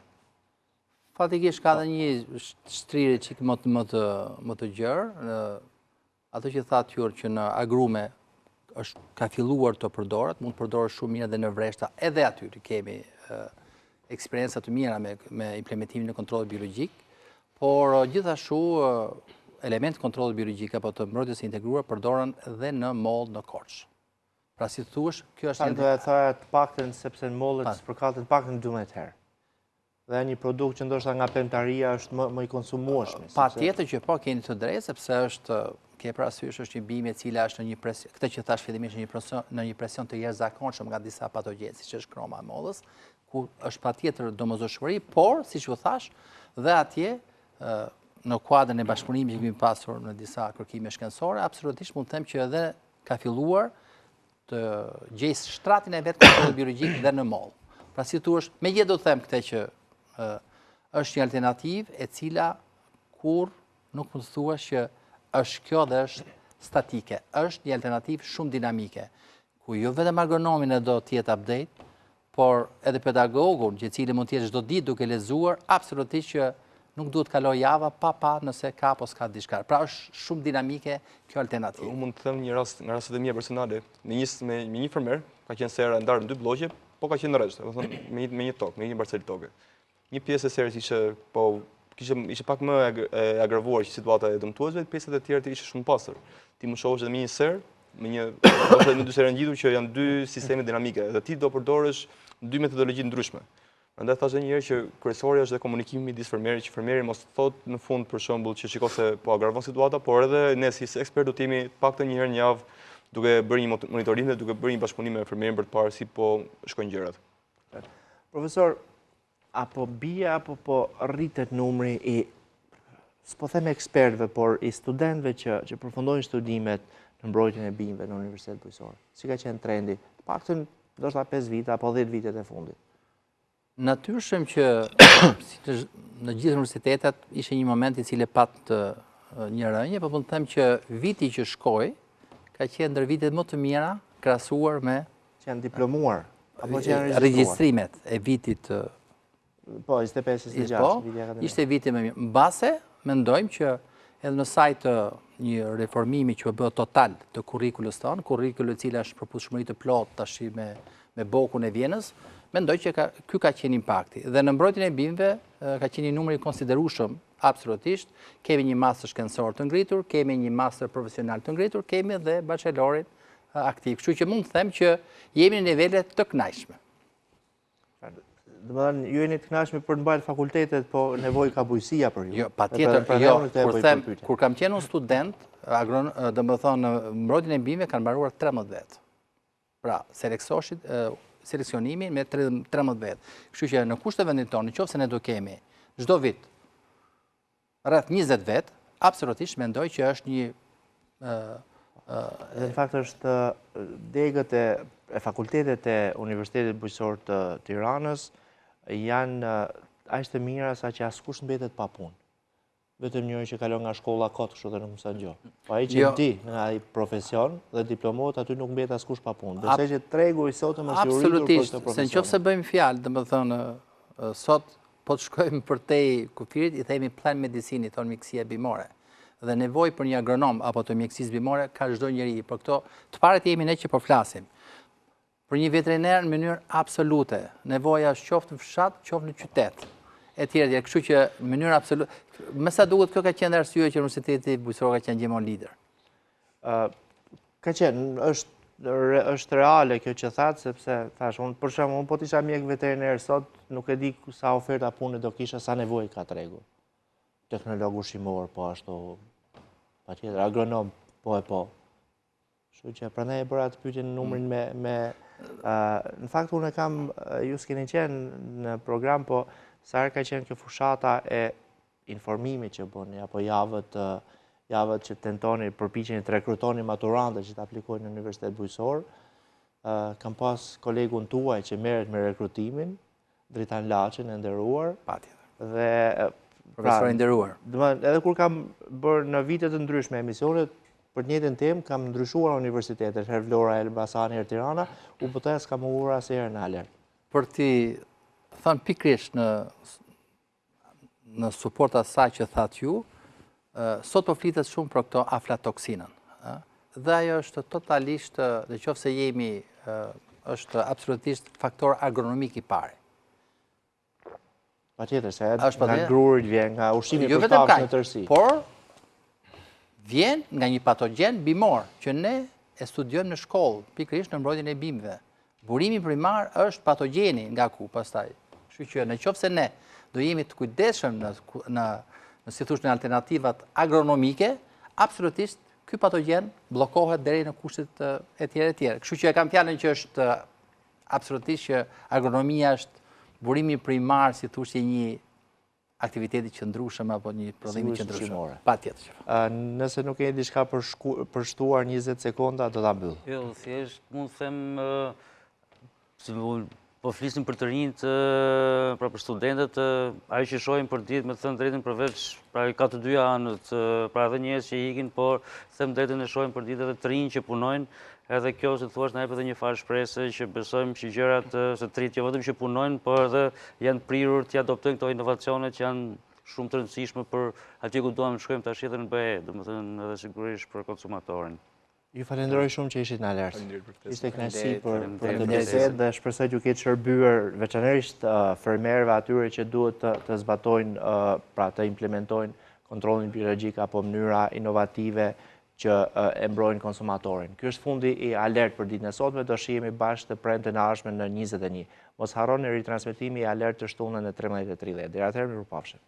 Faktikisht ka dhe një shtrirje çik më të më të më të gjerë, në. Ato që thatë ju që në agrume është ka filluar të përdoret, mund të përdoret shumë mirë edhe në vreshta, edhe aty të kemi eksperienca të mira me, me implementimin e kontrollit biologjik, por gjithashtu elementë të kontrollit biologjik apo të mbrojtjes së integruar përdoren dhe në mollë në Korçë. Pra si të thuash, kjo është... Do të thoja të paktën sepse në mollët spërkaten të paktën 12 herë. Dhe një produkt që ndoshta nga pemëtaria është më, më i konsumueshmi. Patjetër që po keni të drejtë, sepse është, ke parasysh, është një bimë e cila është në një presion, këtë që thashë fillimisht në një presion, në një presion të jashtëzakonshëm nga disa patogjenë, siç është kroma e mollës, ku është patjetër domosdoshmëri, por, siç ju thashë, dhe atje, në kuadrin e bashkëpunimit që kemi pasur në disa kërkime shkencore, absolutisht mund të them që edhe ka filluar të gjejë shtratin e vet kontrolli biologjik dhe në mollë. Pra si thuash, megjithatë do të them këtë që është një alternativë e cila kur nuk mund të thuash që është kjo dhe është statike. është një alternativë shumë dinamike, ku jo vetëm agronomin e do të jetë update, por edhe pedagogun, që i cili mund të jetë çdo ditë duke lexuar, absolutisht që nuk duhet të kalojë java pa pa nëse ka apo s'ka diçka. Pra është shumë dinamike kjo alternativë. Unë mund të them një rast nga rastet e mia personale, me një me, me një fermer, ka qenë sera e ndarë në dy blloqe, po ka qenë në rresht, domethënë me një me një tokë, me një parcelë toke. Një pjesë e serës ishte po kishte ishte pak më e agravuar që situata e dëmtuesve, pjesët e tjera të ishte shumë pastër. Ti mund shohësh edhe me një serë, me një ose me dy sera ngjitur që janë dy sisteme dinamike dhe ti do përdorësh dy metodologji të ndryshme. Prandaj thashë edhe një herë që kryesorja është dhe komunikimi midis fermerit, që fermeri mos thotë në fund për shembull që shiko se po agravon situata, por edhe ne si ekspert do të jemi të paktën një herë në javë duke bërë një monitorim dhe duke bërë një bashkëpunim me fermerin për të parë si po shkojnë gjërat. Profesor, a po bie apo po rritet numri i s'po them ekspertëve, por i studentëve që që përfundojnë studimet në mbrojtjen e bimëve në Universitet Bujqësor. Si ka qenë trendi? Të paktën ndoshta 5 vite apo 10 vitet e fundit. Natyrshëm që si të, në gjithë universitetet ishte një moment i cili pat një rënie, po mund të them që viti që shkoi ka qenë ndër vitet më të mira krahasuar me që janë diplomuar, apo që janë regjistruar? Regjistrimet e vitit... Po, 25, 26, po, viti akademik. Ishte viti më mirë. Mbase, mendojmë që edhe në sajë të një reformimi që u bë total të kurrikulës tonë, kurrikulë e cila është përputhshmëri të plotë tashi me, me BOK-un e Vjenës, mendoj që ka, ky ka qenë impakti. Dhe në mbrojtjen e bimëve ka qenë një numër i konsiderueshëm, absolutisht. Kemi një master shkencor të ngritur, kemi një master profesional të ngritur, kemi dhe bachelorin aktiv. Kështu që mund të them që jemi në nivele të kënaqshme. Domethënë, ju jeni të kënaqshme për të mbajtur fakultetet, po nevojë ka bujqësia për ju. Jo, patjetër, jo, kur them, kur kam qenë unë student, agron, domethënë, në mbrojtjen e bimëve kanë mbaruar 13 vetë. Pra, seleksionimi me 13 vetë. Kështu që në kushtet e vendit tonë, në qoftë se ne do kemi çdo vit rreth 20 vetë, absolutisht mendoj që është një Dhe në fakt është degët e, e fakultetet e Universitetit Bujqësor të Tiranës janë aq të mira sa që askush mbetet pa punë. Vetëm njëri që kalon nga shkolla kot kështu dhe nuk mëson gjë. Po ai që jo. di nga ai profesion dhe diplomohet aty nuk mbetet askush pa punë. Besoj që tregu i sotëm është i uritur për këtë profesion. Se në qoftë se bëjmë fjalë, domethënë sot po të shkojmë përtej kufirit, i themi plant medicine, i thonë mjekësia bimore. Dhe nevojë për një agronom apo të mjekësisë bimore ka çdo njeri. Për këto, të parët jemi ne që po flasim. Për një veteriner në mënyrë absolute, nevoja është qoftë në fshat, qoftë në qytet. E tjera, tjera, kështu që në mënyrë absolute, me sa duket kjo ka qenë dhe arsye që Universiteti Bujqësor ka qenë gjithmonë lider. Ka qenë, është është reale kjo që thatë, sepse thashë, unë për shembull, unë po të isha mjek veteriner sot, nuk e di sa oferta pune do kisha, sa nevojë ka tregu. Teknolog ushqimor, po ashtu, patjetër, agronom, po e po. Kështu që prandaj e bëra atë pyetjen në numrin me me në fakt unë e kam ju s'keni qenë në program, po sa herë ka qenë kjo fushata e informimit që bëni apo javët javët që tentoni përpiqeni të rekrutoni maturantët që të aplikojnë në Universitet Bujqësor, kam pas kolegun tuaj që merret me rekrutimin, Dritan Laçin e nderuar. Patjetër. Dhe pra, profesor i nderuar. Domethënë, edhe kur kam bërë në vite të ndryshme emisionet për të njëjtën temë, kam ndryshuar universitetet, herë Vlora, Elbasani, herë Tirana, UBT-ja s'ka munguar asnjëherë në alert. Për t'i thënë pikërisht në në suport asaj që thatë ju, sot po flitet shumë për këto aflatoksinën. Dhe ajo është totalisht, në qoftë se jemi, është absolutisht faktor agronomik i parë. Patjetër, se është nga gruri vjen, nga ushqimi jo për kafshë në tërësi. Por, vjen nga një patogjen bimor, që ne e studiojmë në shkollë, pikërisht në mbrojtjen e bimëve. Burimi primar është patogjeni nga ku pastaj. Kështu që në qoftë se ne do jemi të kujdesshëm në në në si thush në alternativat agronomike, absolutisht ky patogjen bllokohet deri në kushtet e tjera e tjera. Kështu që e kam fjalën që është absolutisht që agronomia është burimi primar si thush i një aktiviteti të qëndrueshëm apo një prodhimi të qëndrueshëm. Patjetër. Nëse nuk keni diçka për për shtuar 20 sekonda, do ta mbyll. Jo, thjesht mund të them si po flisnim për të rinjtë, pra për studentët, ajo që shohim për ditë, me të thënë drejtën përveç, pra ka të dyja anët, pra edhe njerëz që ikin, por them drejtën e shohim për ditë edhe të rinj që punojnë, Edhe kjo, si të thuash, na jep edhe një farë shprese që besojmë që gjërat, se të rinjtë jo vetëm që punojnë, por edhe janë prirur t'i adoptojnë këto inovacione që janë shumë të rëndësishme për atje ku duam të shkojmë tash edhe në BE, domethënë edhe sigurisht për konsumatorin. Ju falenderoj shumë që ishit në Alert. Ishte kënaqësi për për këtë bisedë dhe shpresoj t'ju ketë shërbyer veçanërisht fermerëve atyre që duhet të të zbatojnë pra të implementojnë kontrollin biologjik apo mënyra inovative që e mbrojnë konsumatorin. Ky është fundi i Alert për ditën e sotme, do shihemi bashkë të premten e ardhshme në 21. Mos harroni ritransmetimi i Alert të shtunën në 13:30. Deri atëherë mirupafshim.